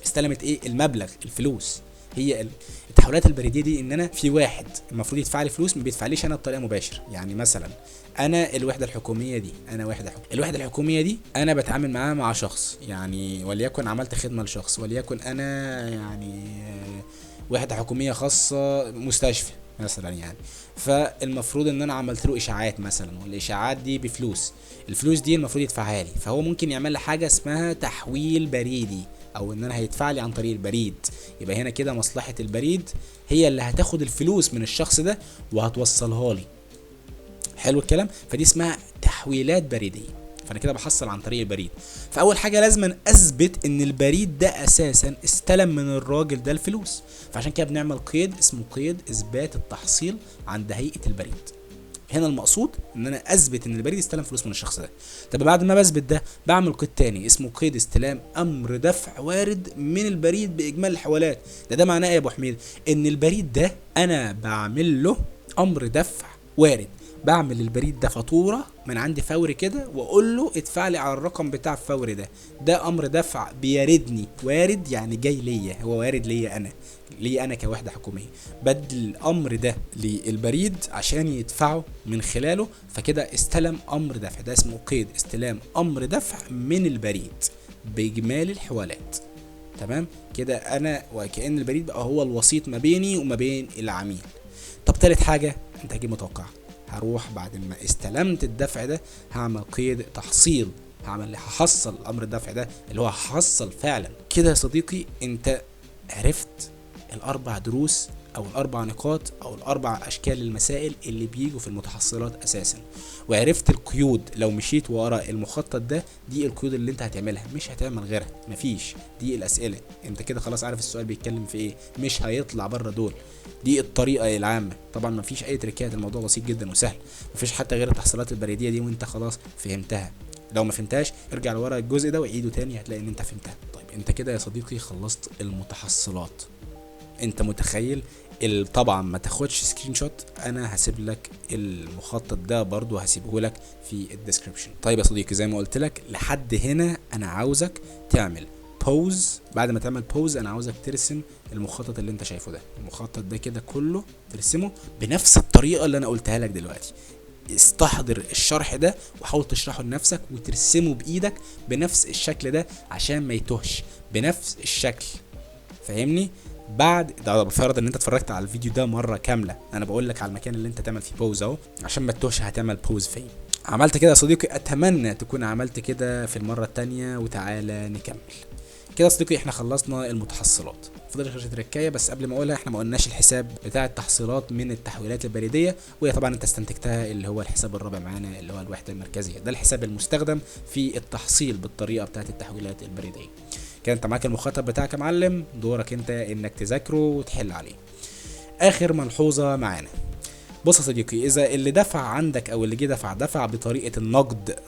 استلمت ايه المبلغ، الفلوس. هي التحويلات البريدية دي ان انا في واحد المفروض يدفع لي فلوس ما بيدفعليش انا بطريقة مباشرة. يعني مثلا انا الوحدة الحكومية دي، انا وحده حكومية، الوحدة الحكومية دي انا بتعامل معاها مع شخص، يعني وليكن عملت خدمة لشخص، وليكن انا يعني وحده حكومية خاصة مستشفى مثلا يعني، فالمفروض ان انا عملت له اشاعات مثلا، والاشاعات دي بفلوس، الفلوس دي المفروض يدفعها لي، فهو ممكن يعمل لي حاجة اسمها تحويل بريدي، او ان انا هيدفع لي عن طريق البريد. يبقى هنا كده مصلحة البريد هي اللي هتاخد الفلوس من الشخص ده وهتوصلها لي. حلو الكلام. فدي اسمها تحويلات بريديه، فانا كده بحصل عن طريق البريد. فاول حاجة لازم اثبت ان البريد ده اساسا استلم من الراجل ده الفلوس، فعشان كده بنعمل قيد اسمه قيد اثبات التحصيل عند هيئة البريد. هنا المقصود ان انا اثبت ان البريد استلم فلوس من الشخص ده. طب بعد ما بثبت ده بعمل قيد تاني اسمه قيد استلام امر دفع وارد من البريد باجمالي الحوالات. ده معناه ايه يا ابو حميد؟ ان البريد ده انا بعمل له امر دفع وارد، بعمل للبريد ده فاتورة من عندي فوري كده واقول له ادفع لي على الرقم بتاع الفوري ده. ده امر دفع بيردني، وارد يعني جاي ليا، هو وارد ليا انا، ليا انا كوحده حكومية، بدل الامر ده للبريد عشان يدفعه من خلاله، فكده استلم امر دفع. ده اسمه قيد استلام امر دفع من البريد باجمالي الحوالات. تمام كده، انا وكأن البريد بقى هو الوسيط ما بيني وما بين العميل. طب تالت حاجة انت هتجيب متوقعه، هروح بعد ما استلمت الدفع ده هعمل قيد تحصيل، هعمل هحصل امر الدفع ده اللي هو هحصل فعلا. كده يا صديقي انت عرفت الاربع دروس او الاربع نقاط او الاربع اشكال المسائل اللي بيجوا في المتحصلات اساسا، وعرفت القيود. لو مشيت ورا المخطط ده دي القيود اللي انت هتعملها، مش هتعمل غيرها، مفيش. دي الاسئلة، انت كده خلاص عارف السؤال بيتكلم في ايه، مش هيطلع بره دول. دي الطريقة العامة، طبعا مفيش اي تريكات، الموضوع بسيط جدا وسهل، مفيش حتى غير التحصيلات البريدية دي، وانت خلاص فهمتها. لو ما فهمتهاش ارجع لورا الجزء ده وعيده تاني، هتلاقي ان انت فهمتها. طيب انت كده يا صديقي خلصت المتحصلات. انت متخيل؟ طبعا ما تاخدش screenshot، انا هسيب لك المخطط ده برضو، هسيبه لك في ال description. طيب يا صديقي زي ما قلت لك لحد هنا انا عاوزك تعمل pause. بعد ما تعمل pause انا عاوزك ترسم المخطط اللي انت شايفه ده، المخطط ده كده كله ترسمه بنفس الطريقة اللي انا قلتها لك دلوقتي. استحضر الشرح ده وحاول تشرحه لنفسك وترسمه بايدك بنفس الشكل ده عشان ما يتوهش، بنفس الشكل، فاهمني؟ بعد ده بفرض ان انت اتفرجت على الفيديو ده مرة كاملة، انا بقول لك على المكان اللي انت تعمل فيه pause اهو عشان ما تتوهش، هتعمل pause فين. عملت كده يا صديقي؟ اتمنى تكون عملت كده في المرة الثانية، وتعالى نكمل. كده يا صديقي احنا خلصنا المتحصلات، فاضل غير تركايه بس قبل ما اقولها، احنا ما قلناش الحساب بتاع التحصيلات من التحويلات البريدية، وهي طبعا انت استنتجتها اللي هو الحساب الرابع معانا اللي هو الوحدة المركزية. ده الحساب المستخدم في التحصيل بالطريقة بتاعه التحويلات البريدية. كده انت معاك المخاطب بتاعك يا معلم، دورك انت انك تذاكره وتحل عليه. اخر ملحوظة معانا، بص يا صديقي، اذا اللي دفع عندك او اللي جه دفع بطريقة النقد،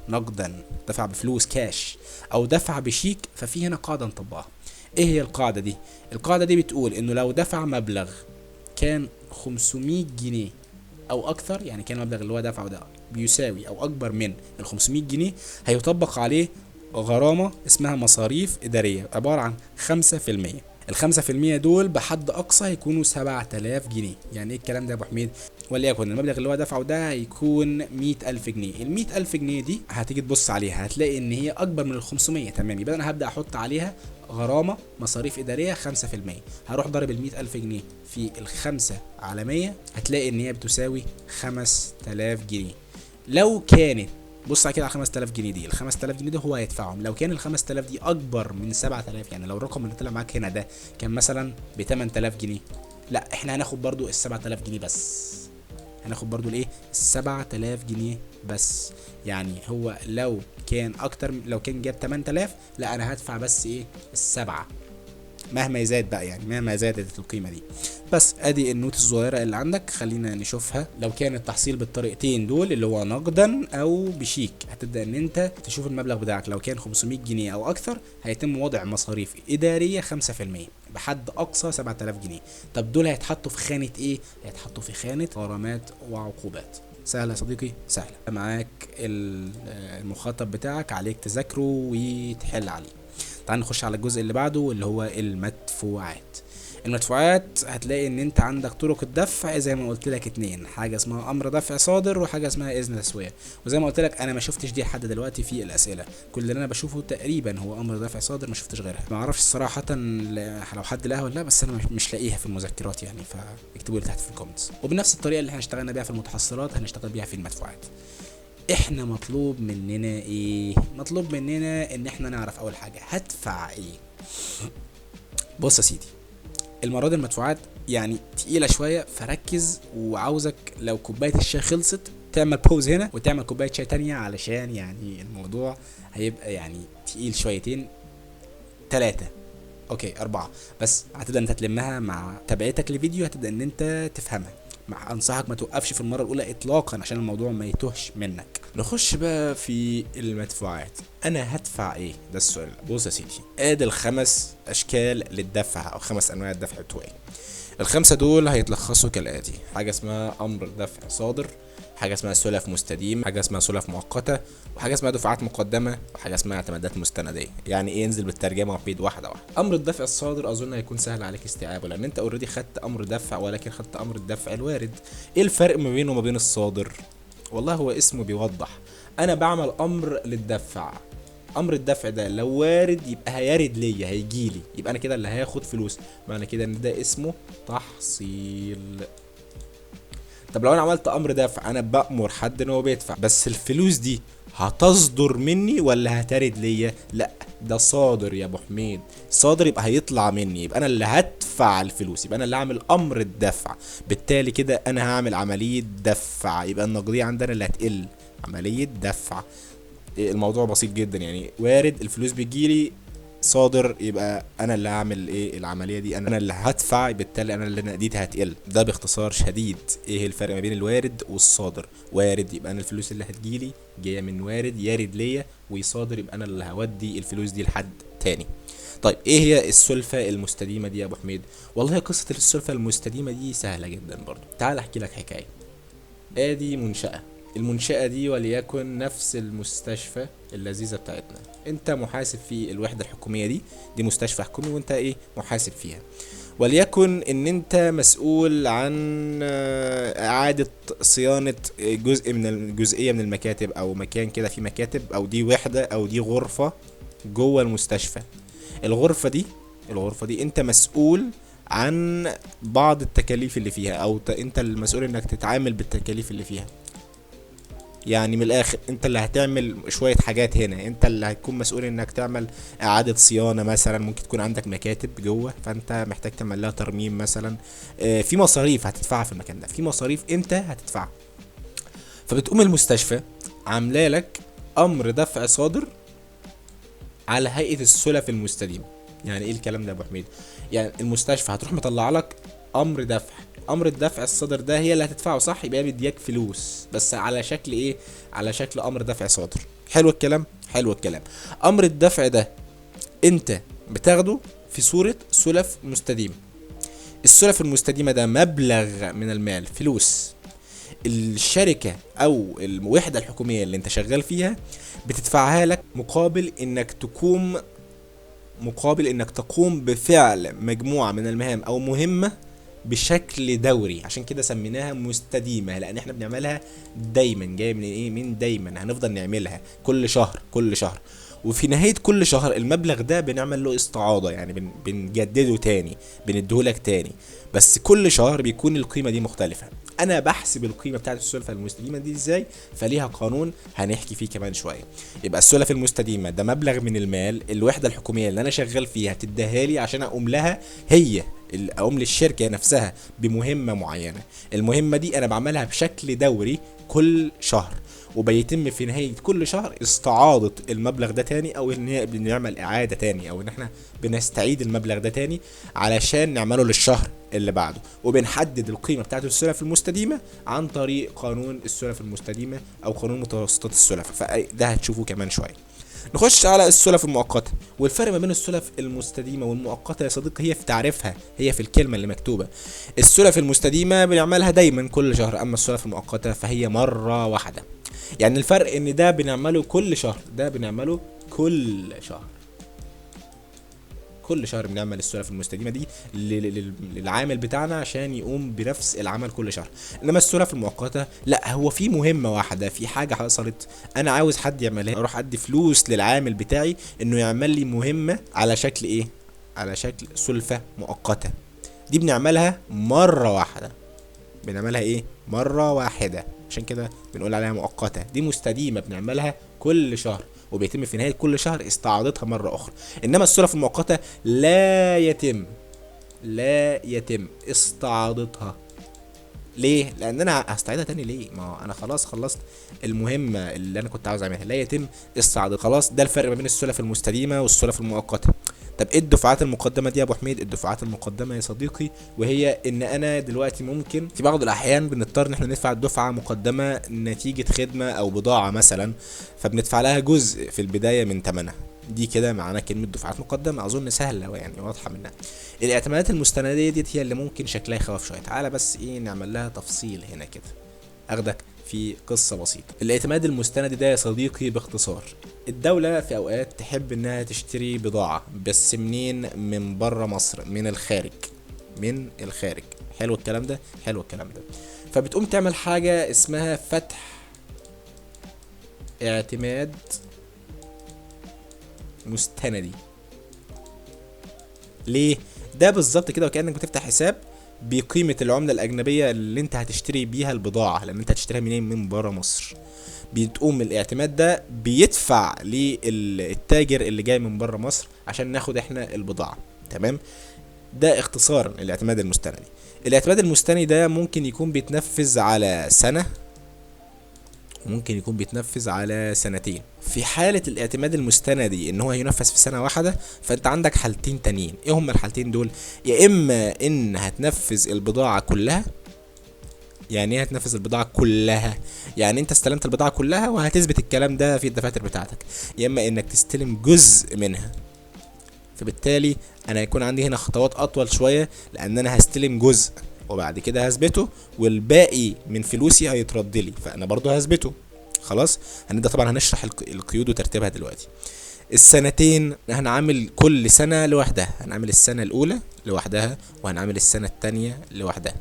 نقدا دفع بفلوس كاش او دفع بشيك، ففي هنا قاعدة نطبقها. ايه هي القاعدة دي؟ القاعدة دي بتقول انه لو دفع مبلغ كان 500 جنيه او اكثر، يعني كان المبلغ اللي هو دفعه ده بيساوي او اكبر من ال 500 جنيه، هيطبق عليه غرامة اسمها مصاريف ادارية عبارة عن 5%. ال 5% دول بحد اقصى هيكونوا 7000 جنيه. يعني ايه الكلام ده يا ابو حميد؟ وليكن المبلغ اللي هو دفعه ده هيكون 100000 جنيه، ال 100000 جنيه دي هتيجي تبص عليها هتلاقي ان هي اكبر من ال 500، تمام، يبقى انا هبدا احط عليها غرامة مصاريف ادارية 5%. هروح ضارب ال 100000 جنيه في ال5 على 100، هتلاقي ان هي بتساوي 5000 جنيه. لو كانت، بص على كده على 5000 جنيه دي، ال 5000 جنيه ده هو هيدفعهم. لو كان ال 5000 دي اكبر من 7000، يعني لو الرقم اللي طلع معاك هنا ده كان مثلا ب 8000 جنيه، لا احنا هناخد برضو ال 7000 جنيه بس، هناخد برضو الايه، ال 7000 جنيه بس. يعني هو لو كان اكتر، لو كان جاب 8000، لا انا هدفع بس ايه، السبعة، مهما يزاد بقى، يعني مهما زادت القيمة دي. بس ادي النوت الصغيرة اللي عندك، خلينا نشوفها. لو كان التحصيل بالطريقتين دول اللي هو نقدا او بشيك، هتبدا ان انت تشوف المبلغ بتاعك. لو كان 500 جنيه او اكثر هيتم وضع مصاريف ادارية 5% بحد اقصى 7000 جنيه. طب دول هيتحطوا في خانه ايه؟ هيتحطوا في خانه غرامات وعقوبات. سهلة يا صديقي، سهلة. معاك المخاطب بتاعك، عليك تذاكره وتحل عليه. تعال نخش على الجزء اللي بعده اللي هو المدفوعات. المدفوعات هتلاقي ان انت عندك طرق الدفع زي ما قلت لك اتنين، حاجة اسمها امر دفع صادر وحاجه اسمها اذن تسويه. وزي ما قلت لك انا ما شفتش دي لحد دلوقتي في الاسئلة، كل اللي انا بشوفه تقريبا هو امر دفع صادر، ما شفتش غيرها. ما اعرفش صراحة لو حد لقاها ولا لا، بس انا مش لاقيها في المذكرات يعني، فاكتبوا لي تحت في ال comments. وبنفس الطريقة اللي احنا اشتغلنا بيها في المتحصلات هنشتغل بيها في المدفوعات. احنا مطلوب مننا ايه؟ مطلوب مننا ان احنا نعرف اول حاجة هدفع ايه. بص يا سيدي، المرة دي المدفوعات يعني تقيلة شوية، فركز، وعاوزك لو كوباية الشاي خلصت تعمل pause هنا وتعمل كوباية شاي تانية، علشان يعني الموضوع هيبقى يعني تقيل شويتين تلاتة، okay 4، بس هتبدا انت تلمها مع تابعتك لفيديو، هتبدا ان انت تفهمها. مع انصحك ما توقفش في المرة الاولى اطلاقا عشان الموضوع ما يتوهش منك. نخش بقى في المدفوعات، انا هدفع ايه؟ ده السؤال. بص يا سيدي، ادي الخمس اشكال للدفع او 5 انواع الدفع بتوعي. الخمسة دول هيتلخصوا كالاتي: حاجة اسمها امر دفع صادر، حاجة اسمها سلف مستديم، حاجة اسمها سلف مؤقتة، وحاجه اسمها دفعات مقدمه، وحاجه اسمها اعتمادات مستنديه. يعني ايه؟ انزل بالترجمة وحيد واحدة واحدة. امر الدفع الصادر اظن هيكون سهل عليك استيعابه، لان انت already خدت امر دفع، ولكن خدت امر الدفع الوارد. ايه الفرق ما بينه وما بين الصادر؟ والله هو اسمه بيوضح. انا بعمل امر للدفع، امر الدفع ده لو وارد يبقى هيرد ليا، هيجيلي، يبقى انا كده اللي هاخد فلوس، معنى كده ان ده اسمه تحصيل. طب لو انا عملت امر دفع، انا بامر حد ان هو بيدفع، بس الفلوس دي هتصدر مني ولا هترد ليا؟ لا، ده صادر يا ابو حميد، صادر يبقى هيطلع مني، يبقى انا اللي هدفع الفلوس، يبقى انا اللي هعمل امر الدفع، بالتالي كده انا هعمل عملية دفع، يبقى النقدية عندنا اللي هتقل، عملية دفع. الموضوع بسيط جدا يعني، وارد الفلوس بتجيلي، صادر يبقى انا اللي هعمل ايه العملية دي، انا اللي هدفع، بالتالي انا اللي نقديتي هتقل. ده باختصار شديد ايه الفرق ما بين الوارد والصادر. وارد يبقى انا الفلوس اللي هتجيلي جاية من وارد يارد ليا، ويصادر يبقى انا اللي هودي الفلوس دي لحد تاني. طيب ايه هي السلفه المستديمه دي يا ابو حميد؟ والله قصة السلفه المستديمه دي سهلة جدا برضو، تعال احكي لك حكاية. ادي منشاه، المنشأة دي وليكن نفس المستشفى اللذيذة بتاعتنا، انت محاسب في الوحدة الحكومية دي، دي مستشفى حكومي وانت ايه محاسب فيها، وليكن ان انت مسؤول عن اعادة صيانة جزء من الجزئية من المكاتب او مكان كده في مكاتب، او دي وحدة او دي غرفة جوه المستشفى. الغرفة دي انت مسؤول عن بعض التكاليف اللي فيها، او انت المسؤول انك تتعامل بالتكاليف اللي فيها. يعني من الاخر انت اللي هتعمل شوية حاجات هنا، انت اللي هتكون مسؤول انك تعمل اعادة صيانة مثلا، ممكن تكون عندك مكاتب جوه فانت محتاج تعمل لها ترميم مثلا، في مصاريف هتدفعها في المكان ده، في مصاريف انت هتدفعها. فبتقوم المستشفى عامله لك امر دفع صادر على هيئة السلف المستديمه. يعني ايه الكلام ده يا ابو حميد؟ يعني المستشفى هتروح مطلع لك امر دفع، امر الدفع الصادر ده هي اللي هتدفعه، صح؟ يبقى هي مدياك فلوس بس على شكل ايه؟ على شكل امر دفع صادر. حلو الكلام؟ حلو الكلام. امر الدفع ده انت بتاخده في صورة سلف مستديمة. السلف المستديمة ده مبلغ من المال، فلوس الشركة او الوحدة الحكومية اللي انت شغال فيها بتدفعها لك مقابل انك تقوم بفعل مجموعة من المهام او مهمة بشكل دوري. عشان كده سميناها مستديمة، لان احنا بنعملها دايما، جاية من ايه؟ من دايما، هنفضل نعملها كل شهر كل شهر، وفي نهاية كل شهر المبلغ ده بنعمل له استعاضة، يعني بنجدده تاني، بنديهولك تاني، بس كل شهر بيكون القيمة دي مختلفة. انا بحسب القيمة بتاعت السلفة المستديمة دي ازاي؟ فليها قانون هنحكي فيه كمان شوية. يبقى السلف المستديمة ده مبلغ من المال الوحدة الحكومية اللي انا شغال فيها تديها لي عشان اقوم لها هي، اقوم للشركة نفسها بمهمة معينة. المهمة دي انا بعملها بشكل دوري كل شهر، وبيتم في نهاية كل شهر استعاضة المبلغ ده تاني، او ان هي بنعمل اعادة تاني، او ان احنا بنستعيد المبلغ ده تاني علشان نعمله للشهر اللي بعده. وبنحدد القيمة بتاعت السلف المستديمة عن طريق قانون السلف المستديمة او قانون متوسطات السلف، فده هتشوفوه كمان شوية. نخش على السلف المؤقتة. والفرق ما بين السلف المستديمة والمؤقتة يا صديقي هي في تعريفها، هي في الكلمة اللي مكتوبة. السلف المستديمة بنعملها دايما كل شهر، اما السلف المؤقتة فهي مرة واحدة. يعني الفرق ان ده بنعمله كل شهر، ده بنعمله كل شهر، كل شهر بنعمل السلف المستديمة دي للعامل بتاعنا عشان يقوم بنفس العمل كل شهر. انما السلف المؤقتة لا، هو في مهمة واحدة، في حاجة حصلت انا عاوز حد يعملها، اروح ادي فلوس للعامل بتاعي انه يعمل لي مهمة على شكل ايه؟ على شكل سلفة مؤقتة. دي بنعملها مرة واحدة، بنعملها ايه؟ مرة واحدة، عشان كده بنقول عليها مؤقتة. دي مستديمة بنعملها كل شهر، وبيتم في نهاية كل شهر استعاضتها مرة أخرى. إنما السلف المؤقتة لا يتم استعاضتها. ليه؟ لأن أنا هستعيدها تاني ليه؟ ما أنا خلاص خلصت المهمة اللي أنا كنت عاوز أعملها، لا يتم استعاضتها. خلاص، ده الفرق ما بين السلف المستديمة والسلف المؤقتة. طب ايه الدفعات المقدمة دي يا ابو حميد؟ الدفعات المقدمة يا صديقي وهي ان انا دلوقتي ممكن في بعض الاحيان بنضطر ان احنا ندفع دفعة مقدمة نتيجة خدمة او بضاعة مثلا، فبندفع لها جزء في البداية من ثمنها. دي كده معناها كلمة دفعات مقدمة، اظن سهلة يعني واضحة منها. الاعتمادات المستندية ديت هي اللي ممكن شكلها يخوف شوية. تعالى بس ايه نعمل لها تفصيل هنا كده، اخدك في قصة بسيطة. الاعتماد المستندي ده يا صديقي باختصار، الدولة في اوقات تحب انها تشتري بضاعة بس منين؟ من بره مصر، من الخارج، من الخارج. حلو الكلام ده؟ حلو الكلام ده. فبتقوم تعمل حاجة اسمها فتح اعتماد مستندي. ليه؟ ده بالظبط كده وكأنك بتفتح حساب بقيمة العملة الأجنبية اللي انت هتشتري بيها البضاعة، لأن انت هتشتريها منين؟ من بره مصر. بتقوم الاعتماد ده بيدفع للتاجر اللي جاي من بره مصر عشان ناخد احنا البضاعة. تمام؟ ده اختصارا الاعتماد المستندي. الاعتماد المستندي ده ممكن يكون بيتنفذ على سنة، ممكن يكون بيتنفذ على سنتين. في حالة الاعتماد المستندي ان هو هينفذ في سنة واحدة، فانت عندك حالتين تانيين. ايه هما الحالتين دول؟ يا اما ان هتنفذ البضاعة كلها. يعني ايه هتنفذ البضاعة كلها؟ يعني انت استلمت البضاعة كلها وهتثبت الكلام ده في الدفاتر بتاعتك. يا اما انك تستلم جزء منها، فبالتالي انا هيكون عندي هنا خطوات اطول شوية، لان انا هستلم جزء وبعد كده هثبته، والباقي من فلوسي هيترد لي، فانا برضو هثبته. خلاص، هنبدا طبعا هنشرح القيود وترتيبها دلوقتي. السنتين هنعمل كل سنة لوحدها، هنعمل السنة الاولى لوحدها وهنعمل السنة الثانية لوحدها.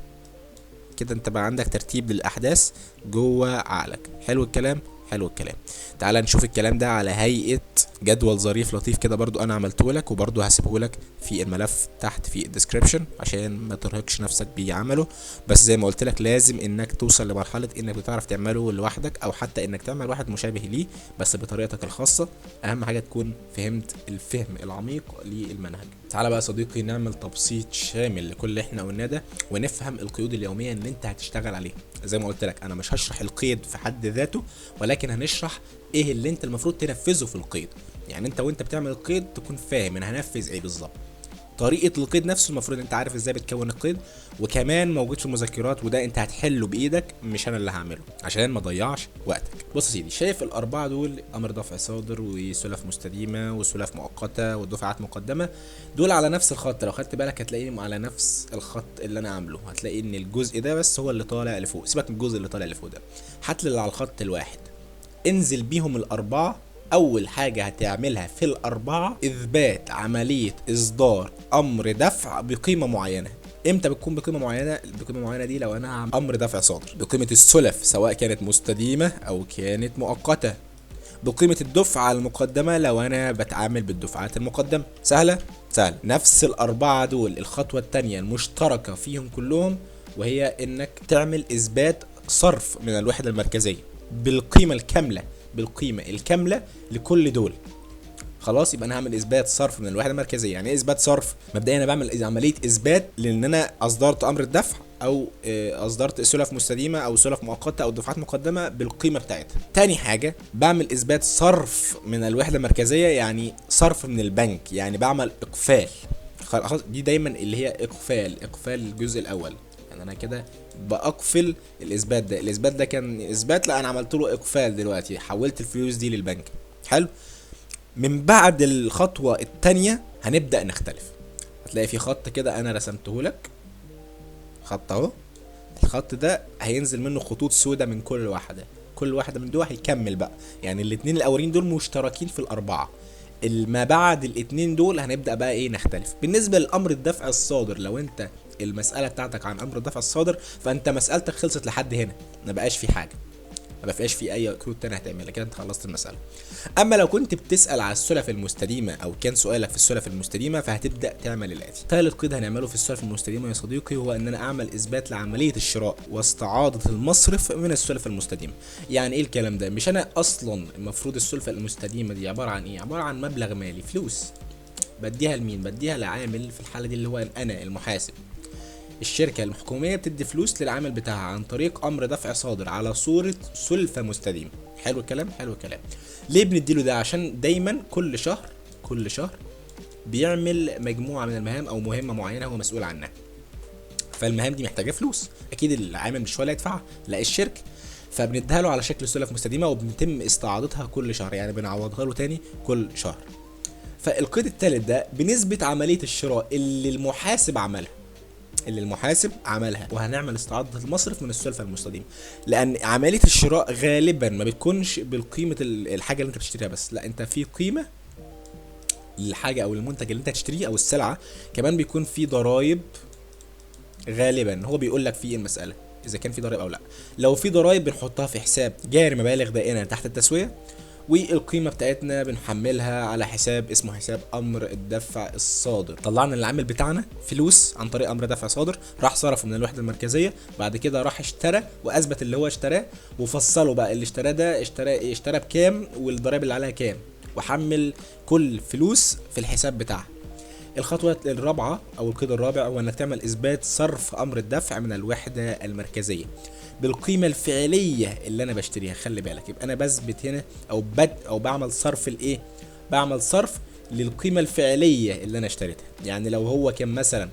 كده انت بقى عندك ترتيب للاحداث جوه عقلك. حلو الكلام؟ حلو الكلام. تعال نشوف الكلام ده على هيئة جدول ظريف لطيف كده، برضو انا عملته لك وبرضو هسيبه لك في الملف تحت في ال description عشان ما ترهقش نفسك بعمله. بس زي ما قلت لك لازم انك توصل لمرحلة انك بتعرف تعمله لوحدك، او حتى انك تعمل واحد مشابه ليه بس بطريقتك الخاصة. اهم حاجة تكون فهمت الفهم العميق للمنهج. تعالى بقى يا صديقي نعمل تبسيط شامل لكل اللي احنا قلناه ده، ونفهم القيود اليومية اللي انت هتشتغل عليها. زي ما قلت لك انا مش هشرح القيد في حد ذاته، ولكن هنشرح ايه اللي انت المفروض تنفذه في القيد. يعني انت وانت بتعمل القيد تكون فاهم انا هنفذ ايه بالظبط. طريقه القيد نفسه المفروض انت عارف ازاي بتكون القيد، وكمان موجود في المذكرات، وده انت هتحله بايدك مش انا اللي هعمله عشان ما اضيعش وقتك. بص يا سيدي، شايف الاربعة دول، امر دفع صادر وسلف مستديمه وسلف مؤقتة ودفعات مقدمه، دول على نفس الخط. لو خدت بالك هتلاقيهم على نفس الخط اللي انا عامله، هتلاقي ان الجزء ده بس هو اللي طالع لفوق. سيبك من الجزء اللي طالع لفوق ده، هات اللي على الخط الواحد، انزل بيهم الاربعة. أول حاجة هتعملها في الأربعة إثبات عملية إصدار أمر دفع بقيمة معينة. إمتى بتكون بقيمة معينة؟ بقيمة معينة دي لو أنا هعمل أمر دفع صادر بقيمة السلف سواء كانت مستديمة أو كانت مؤقتة، بقيمة الدفعة المقدمة لو أنا بتعامل بالدفعات المقدمة. سهلة؟ سهلة. نفس الأربعة دول الخطوة التانية المشتركة فيهم كلهم، وهي إنك تعمل إثبات صرف من الوحدة المركزية بالقيمة الكاملة، بالقيمة الكاملة لكل دول. خلاص، يبقى انا هعمل اثبات صرف من الوحدة المركزية. يعني ايه اثبات صرف؟ مبدئيا انا بعمل عملية اثبات لان انا اصدرت امر الدفع او اصدرت سلف مستديمه او سلف مؤقتة او دفعات مقدمه بالقيمة بتاعتها. تاني حاجة بعمل اثبات صرف من الوحدة المركزية، يعني صرف من البنك، يعني بعمل اقفال. خلاص، دي دايما اللي هي اقفال، اقفال الجزء الاول. يعني انا كده بقفل الاثبات ده، الاثبات ده كان اثبات، لا انا عملت له اقفال دلوقتي، حولت الفلوس دي للبنك. حلو. من بعد الخطوة الثانية هنبدا نختلف. هتلاقي في خط كده انا رسمته لك، خط اهو، الخط ده هينزل منه خطوط سودة من كل واحدة، كل واحدة من دول هيكمل بقى. يعني الاثنين الاولين دول مشتركين في الاربعة، ما بعد الاثنين دول هنبدا بقى ايه نختلف. بالنسبة لامر الدفع الصادر، لو انت المسالة بتاعتك عن امر الدفع الصادر فانت مسالتك خلصت لحد هنا، ما بقاش في حاجة، ما بقاش في اي كروت تانية هتعملها كده، انت خلصت المسالة. اما لو كنت بتسال على السلف المستديمه او كان سؤالك في السلف المستديمه فهتبدا تعمل الاتي. ثالث قيد هنعمله في السلف المستديمه يا صديقي هو ان انا اعمل اثبات لعملية الشراء واستعاضه المصرف من السلف المستديمه. يعني ايه الكلام ده؟ مش انا اصلا المفروض السلفه المستديمه دي عبارة عن ايه؟ عبارة عن مبلغ مالي، فلوس بديها لمين؟ بديها لعامل، في الحالة دي اللي هو انا المحاسب. الشركة الحكومية بتدي فلوس للعامل بتاعها عن طريق أمر دفع صادر على صورة سلفة مستديمة. حلو الكلام؟ حلو الكلام. ليه بنديله ده؟ عشان دايما كل شهر، كل شهر بيعمل مجموعة من المهام أو مهمة معينة هو مسؤول عنها. فالمهام دي محتاجة فلوس، أكيد العامل مش هو اللي هيدفعها، لا الشركة. فبنديها له على شكل سلف مستديمة وبنتم استعاضتها كل شهر، يعني بنعوضها له تاني كل شهر. فالقيد الثالث ده بنسبة عملية الشراء اللي المحاسب عملها، اللي المحاسب عملها، وهنعمل استعاضة المصرف من السلفة المستديمة، لأن عملية الشراء غالبا ما بتكونش بالقيمة الحاجة اللي انت بتشتريها بس، لا انت في قيمة للحاجة او المنتج اللي انت هتشتريه او السلعة، كمان بيكون في ضرايب غالبا، هو بيقول لك في المسألة اذا كان في ضرايب او لا. لو في ضرايب بنحطها في حساب جاري مبالغ دائنة تحت التسوية، والقيمة بتاعتنا بنحملها على حساب اسمه حساب أمر الدفع الصادر. طلعنا للعامل بتاعنا فلوس عن طريق أمر دفع صادر، راح صرفه من الوحدة المركزية، بعد كده راح اشترى وأثبت اللي هو اشتراه، وفصله بقى اللي اشتراه ده اشترى اشترى بكام والضرايب اللي عليها كام، وحمل كل فلوس في الحساب بتاعها. الخطوة الرابعة أو القيد الرابع هو إنك تعمل إثبات صرف أمر الدفع من الوحدة المركزية بالقيمة الفعلية اللي أنا بشتريها. خلي بالك، يبقى أنا بثبت هنا أو أو بعمل صرف الإيه؟ بعمل صرف للقيمة الفعلية اللي أنا اشتريتها. يعني لو هو كان مثلا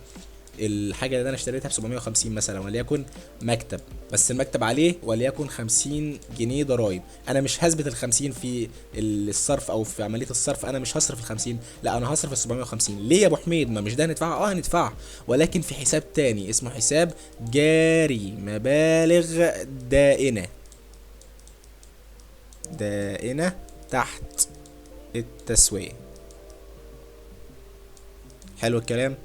الحاجة اللي أنا اشتريتها ب 750 مثلا، وليكن مكتب، بس المكتب عليه وليكن 50 جنيه ضرايب، أنا مش هثبت ال 50 في الصرف أو في عملية الصرف، أنا مش هصرف ال 50، لا أنا هصرف ال 750. ليه يا أبو حميد؟ ما مش ده هندفعها؟ أه هندفعها، ولكن في حساب تاني اسمه حساب جاري مبالغ دائنة، دائنة تحت التسوية. حلو الكلام؟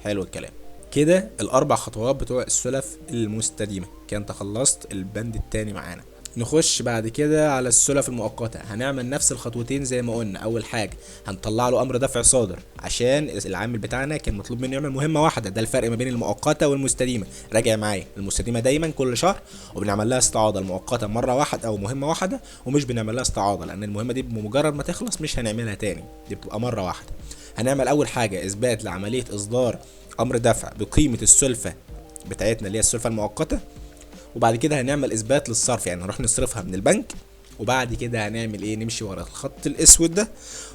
حلو الكلام. كده الاربع خطوات بتوع السلف المستديمه، كده انت خلصت البند التاني معانا. نخش بعد كده على السلف المؤقتة، هنعمل نفس الخطوتين زي ما قلنا. اول حاجة هنطلع له امر دفع صادر عشان العامل بتاعنا كان مطلوب منه يعمل مهمة واحدة. ده الفرق ما بين المؤقتة والمستديمه، راجع معايا. المستديمه دايما كل شهر وبنعمل لها استعاضه، المؤقتة مرة واحدة او مهمة واحدة ومش بنعمل لها استعاضه، لان المهمة دي بمجرد ما تخلص مش هنعملها تاني، دي بتبقى مرة واحدة. هنعمل اول حاجة اثبات لعملية اصدار امر دفع بقيمة السلفه بتاعتنا اللي هي السلفه المؤقتة، وبعد كده هنعمل اثبات للصرف، يعني نروح نصرفها من البنك، وبعد كده هنعمل ايه؟ نمشي ورا الخط الاسود ده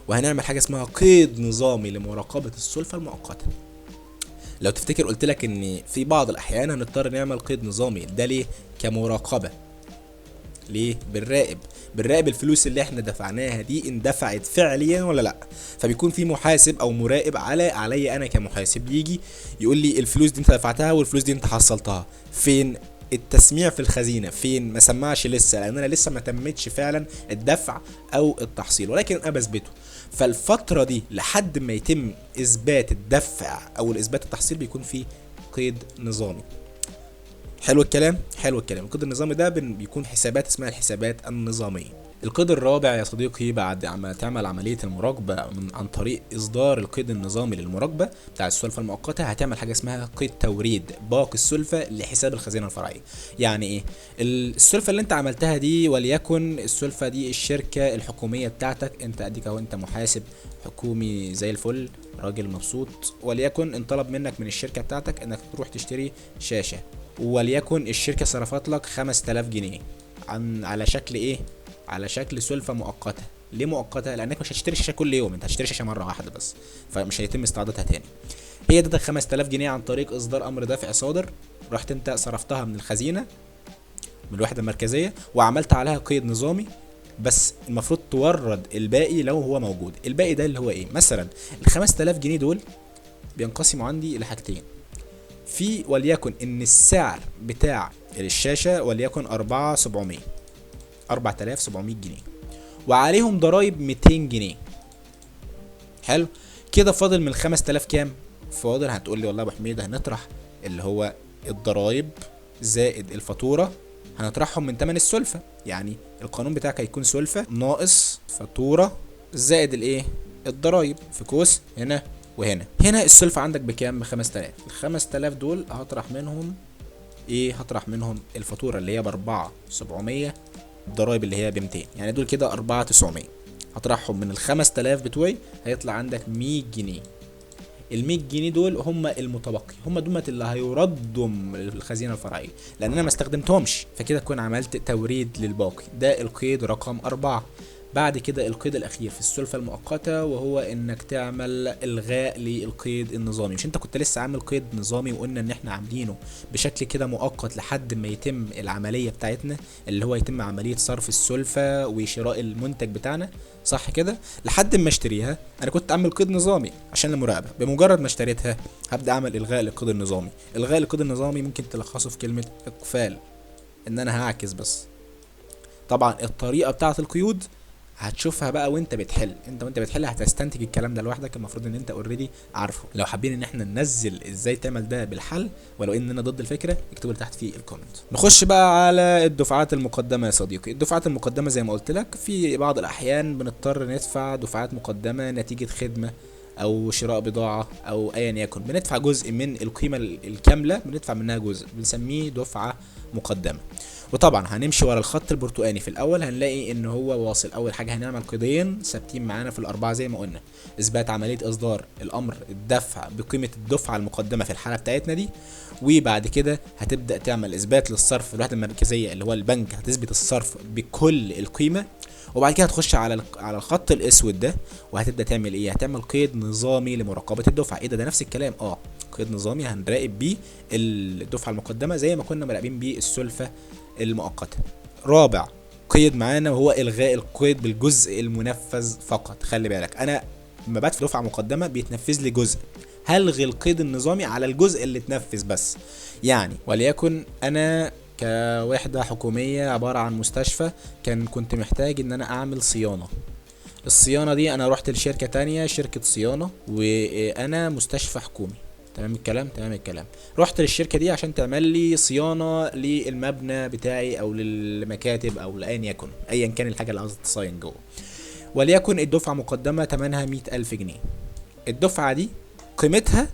وهنعمل حاجة اسمها قيد نظامي لمراقبه السلفه المؤقتة. لو تفتكر قلت لك ان في بعض الاحيان هنضطر نعمل قيد نظامي، ده ليه؟ كمراقبه. ليه؟ بنراقب الفلوس اللي احنا دفعناها دي اندفعت فعليا ولا لا. فبيكون في محاسب او مراقب عليا انا كمحاسب، يجي يقول لي الفلوس دي انت دفعتها والفلوس دي انت حصلتها فين، التسميع في الخزينة فين، ما سمعش لسه لان انا لسه ما تمتش فعلا الدفع او التحصيل، ولكن انا بثبته. فالفتره دي لحد ما يتم اثبات الدفع او الاثبات التحصيل بيكون في قيد نظامي. حلو الكلام؟ حلو الكلام. القيد النظامي ده بيكون حسابات اسمها الحسابات النظامية. القيد الرابع يا صديقي، بعد ما تعمل عملية المراقبة عن طريق إصدار القيد النظامي للمراقبة بتاع السلفة المؤقتة، هتعمل حاجة اسمها قيد توريد باقي السلفة لحساب الخزينة الفرعية. يعني إيه؟ السلفة اللي أنت عملتها دي، وليكن السلفة دي الشركة الحكومية بتاعتك، أنت أديك أهو، أنت محاسب حكومي زي الفل، راجل مبسوط، وليكن انطلب منك من الشركة بتاعتك إنك تروح تشتري شاشة، وليكن الشركة صرفت لك 5000 جنيه على شكل إيه؟ على شكل سلفة مؤقتة. ليه مؤقتة؟ لأنك مش هتشتري شاشة كل يوم، أنت هتشتري شاشة مرة واحدة بس، فمش هيتم استعادتها تاني. هي ادتك 5000 جنيه عن طريق إصدار أمر دفع صادر، رحت أنت صرفتها من الخزينة من الوحدة المركزية وعملت عليها قيد نظامي، بس المفروض تورد الباقي لو هو موجود. الباقي ده اللي هو إيه؟ مثلا ال 5000 جنيه دول بينقسموا عندي لحاجتين، في وليكن إن السعر بتاع الشاشة وليكن 4700 جنيه، وعليهم ضرايب 200 جنيه. حلو كده، فاضل من 5000 كام؟ فاضل، هتقول لي والله يا ابو حميد هنطرح اللي هو الضرايب زائد الفاتورة، هنطرحهم من ثمن السلفه، يعني القانون بتاعك هيكون سلفه ناقص فاتورة زائد الايه؟ الضرايب في قوس هنا وهنا. هنا السلفه عندك بكام؟ ب 5000. ال 5000 دول هطرح منهم ايه؟ هطرح منهم الفاتورة اللي هي ب 4700، الضرايب اللي هي ب 200، يعني دول كده 4900. هطرحهم من ال 5000 بتوعي، هيطلع عندك 100 جنيه. ال 100 جنيه دول هم المتبقي، هم دول اللي هيردوا الخزينة الفرعية لان انا ما استخدمتهمش، فكده اكون عملت توريد للباقي. ده القيد رقم 4. بعد كده القيد الاخير في السلفه المؤقتة، وهو انك تعمل الغاء للقيد النظامي. مش انت كنت لسه عامل قيد نظامي وقلنا ان احنا عاملينه بشكل كده مؤقت لحد ما يتم العملية بتاعتنا اللي هو يتم عملية صرف السلفه وشراء المنتج بتاعنا، صح كده؟ لحد ما اشتريها انا كنت عامل قيد نظامي عشان المراقبة، بمجرد ما اشتريتها هبدا اعمل الغاء للقيد النظامي. الغاء للقيد النظامي ممكن تلخصه في كلمة اقفال، ان انا هعكس بس. طبعا الطريقة بتاعه القيود هتشوفها بقى وانت بتحل، انت وانت بتحل هتستنتج الكلام ده لوحدك، المفروض ان انت already عارفه. لو حابين ان احنا ننزل ازاي تعمل ده بالحل، ولو ان انا ضد الفكرة، اكتبوا لي تحت في ال comment. نخش بقى على الدفعات المقدمة يا صديقي. الدفعات المقدمة زي ما قلت لك في بعض الاحيان بنضطر ندفع دفعات مقدمه نتيجة خدمة او شراء بضاعة او ايا يكن، بندفع جزء من القيمة الكاملة، بندفع منها جزء بنسميه دفعه مقدمه. وطبعا هنمشي ورا الخط البرتقاني في الاول، هنلاقي ان هو واصل. اول حاجة هنعمل قيدين ثابتين معانا في الاربعة زي ما قلنا، اثبات عملية اصدار الامر الدفع بقيمة الدفعة المقدمة في الحالة بتاعتنا دي، وبعد كده هتبدا تعمل اثبات للصرف في الوحدة المركزية اللي هو البنك، هتثبت الصرف بكل القيمة، وبعد كده هتخش على الخط الاسود ده وهتبدا تعمل ايه؟ هتعمل قيد نظامي لمراقبه الدفعة. ايه ده؟ ده نفس الكلام، قيد نظامي هنراقب بيه الدفعة المقدمة زي ما كنا مراقبين بيه السلفه المؤقتة. رابع قيد معانا وهو الغاء القيد بالجزء المنفذ فقط. خلي بالك انا لما بدفع دفعه مقدمه بيتنفذ لي جزء، هلغي القيد النظامي على الجزء اللي اتنفذ بس. يعني وليكن انا كوحدة حكومية عبارة عن مستشفى، كنت محتاج ان انا اعمل صيانة. الصيانة دي انا رحت لشركة تانية، شركة صيانة، وانا مستشفى حكومي، تمام الكلام؟ تمام الكلام. رحت للشركة دي عشان تعمل لي صيانة للمبنى بتاعي او للمكاتب او لايا يكن، ايا كان الحاجة اللي عاوزة تصين جوه. وليكن الدفعة مقدمة تمنها 100,000 جنيه. الدفعة دي قيمتها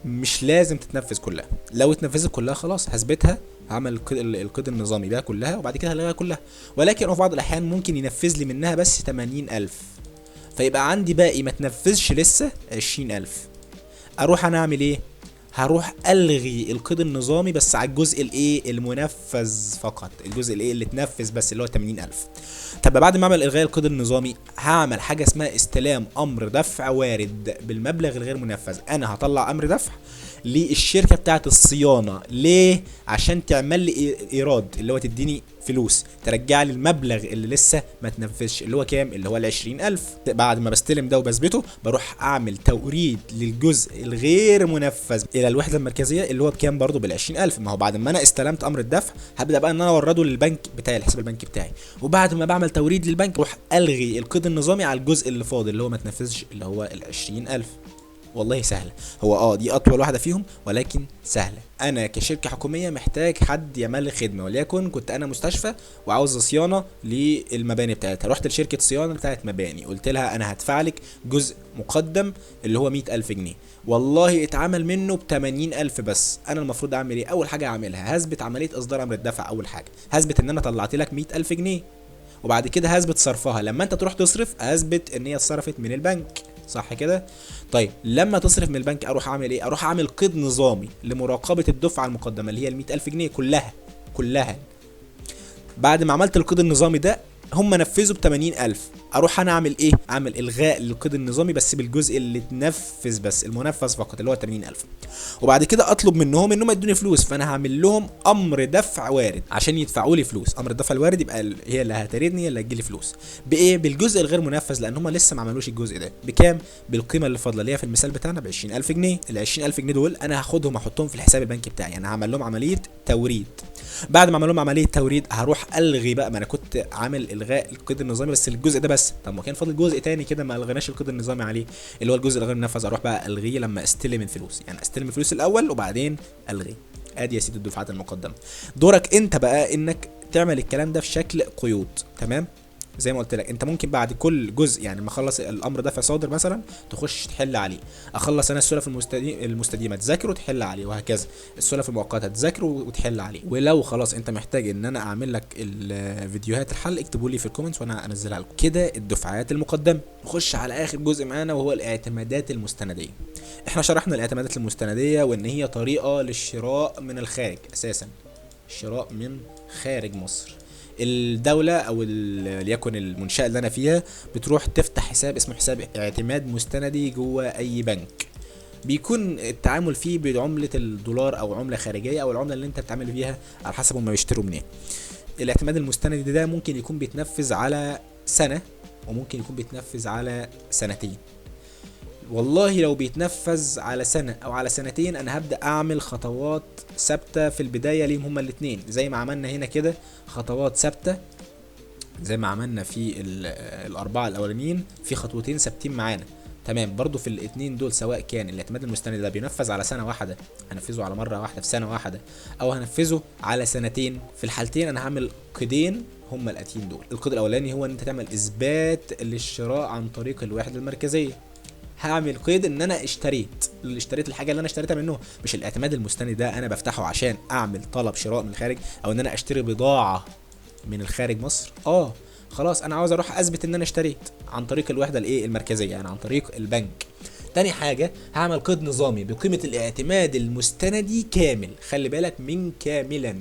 مش لازم تتنفذ كلها، لو اتنفذت كلها خلاص هثبتها، هعمل القيد النظامي بقى كلها وبعد كده هلغيها كلها. ولكن في بعض الاحيان ممكن ينفذ لي منها بس 80,000. فيبقى عندي باقي ما تنفذش لسه 20000. اروح انا اعمل ايه؟ هروح الغي القيد النظامي بس على الجزء الايه؟ المنفذ فقط، الجزء الايه؟ اللي اتنفذ بس، اللي هو 80000. طب بعد ما اعمل الغاء القيد النظامي هعمل حاجة اسمها استلام امر دفع وارد بالمبلغ الغير منفذ. انا هطلع امر دفع للشركة بتاعه الصيانة، ليه؟ عشان تعمل لي ايراد، اللي هو تديني فلوس، ترجع لي المبلغ اللي لسه ما تنفذش، اللي هو كام؟ اللي هو ال 20000. بعد ما بستلم ده وبثبته بروح اعمل توريد للجزء الغير منفذ الى الوحدة المركزية، اللي هو بكام برضه؟ بال 20000. ما هو بعد ما انا استلمت امر الدفع هبدا بقى ان انا اورده للبنك بتاعي، الحساب البنكي بتاعي، وبعد ما بعمل توريد للبنك بروح الغي القيد النظامي على الجزء اللي فاضل اللي هو ما تنفذش، اللي هو ال 20000. والله سهلة، هو دي اطول واحدة فيهم ولكن سهلة. انا كشركة حكومية محتاج حد يعمل لي خدمة، وليكن كنت انا مستشفى وعاوز صيانة للمباني بتاعتها، رحت لشركة صيانة بتاعت مباني قلت لها انا هدفع لك جزء مقدم اللي هو 100000 جنيه، والله اتعمل منه ب 80000 بس. انا المفروض اعمل ايه؟ اول حاجة اعملها هثبت عملية اصدار امر الدفع. اول حاجة هثبت ان انا طلعت لك 100000 جنيه، وبعد كده هثبت صرفها. لما انت تروح تصرف هثبت ان هي اتصرفت من البنك، صح كده؟ طيب لما تصرف من البنك اروح اعمل ايه؟ اروح اعمل قيد نظامي لمراقبه الدفعة المقدمة اللي هي ال 100000 جنيه كلها كلها. بعد ما عملت القيد النظامي ده هم نفذوا ب 80000، اروح انا اعمل ايه؟ اعمل الغاء للقيد النظامي بس بالجزء اللي اتنفذ بس، المنفذ فقط، اللي هو 80000. وبعد كده اطلب منهم انهم يدوني فلوس، فانا هعمل لهم امر دفع وارد عشان يدفعوا لي فلوس. امر الدفع الوارد يبقى هي اللي هتردني، هي اللي هتجي لي فلوس بايه؟ بالجزء الغير منفذ، لان هم لسه ما عملوش الجزء ده. بكام؟ بالقيمة اللي فاضلة اللي هي في المثال بتاعنا ب 20000 جنيه. ال 20000 جنيه دول انا هاخدهم احطهم في الحساب البنكي بتاعي، يعني هعمل لهم عملية توريد. بعد ما اعمل لهم عملية توريد هروح الغي بقى، ما انا كنت عامل الغاء القيد النظامي بس الجزء ده بس، طب ما كان فاضل جزء تاني كده ما الغناش القيد النظامي عليه اللي هو الجزء الغير منفذ، اروح بقى الغيه لما استلم الفلوس، يعني استلم الفلوس الاول وبعدين الغيه. ادي يا سيدي الدفعات المقدمة. دورك انت بقى انك تعمل الكلام ده في شكل قيود، تمام؟ زي ما قلت لك انت ممكن بعد كل جزء، يعني ما اخلص الامر دفع صادر مثلا تخش تحل عليه، اخلص انا السلف المستديمه تذاكر وتحل عليه، وهكذا السلف المؤقتة تذاكر وتحل عليه. ولو خلاص انت محتاج ان انا اعمل لك الفيديوهات الحل اكتبوا لي في ال comments وانا انزلها لكم. كده الدفعات المقدمة. نخش على اخر جزء معانا وهو الاعتمادات المستنديه. احنا شرحنا الاعتمادات المستنديه وان هي طريقه للشراء من الخارج، اساسا الشراء من خارج مصر. الدولة او ليكن المنشأة اللي انا فيها بتروح تفتح حساب اسمه حساب اعتماد مستندي جوه اي بنك، بيكون التعامل فيه بعملة الدولار او عملة خارجية او العملة اللي انت بتعامل بيها على حسب هما بيشتروا منين. الاعتماد المستندي ده ممكن يكون بيتنفذ على سنة وممكن يكون بيتنفذ على سنتين. والله لو بيتنفذ على سنة او على سنتين انا هبدأ اعمل خطوات ثابتة في البداية ليهم هما الاتنين، زي ما عملنا هنا كده خطوات ثابتة، زي ما عملنا في الاربعة الاولانيين في خطوتين ثابتين معانا، تمام؟ برضو في الاتنين دول سواء كان الاعتماد المستند ده بينفذ على سنة واحدة هنفذه على مرة واحدة في سنة واحدة، او هنفذه على سنتين، في الحالتين انا هعمل قيدين هما الاتيين دول. القيد الاولاني هو ان انت تعمل اثبات للشراء عن طريق الوحدة المركزية. هعمل قيد ان انا اشتريت الحاجة اللي انا اشتريتها منه، مش الاعتماد المستند ده انا بفتحه عشان اعمل طلب شراء من الخارج او ان انا اشتري بضاعة من الخارج مصر. خلاص انا عاوز اروح اثبت ان انا اشتريت عن طريق الوحدة الايه المركزية، يعني عن طريق البنك. تاني حاجة هعمل قيد نظامي بقيمة الاعتماد المستندي كامل. خلي بالك من كاملا،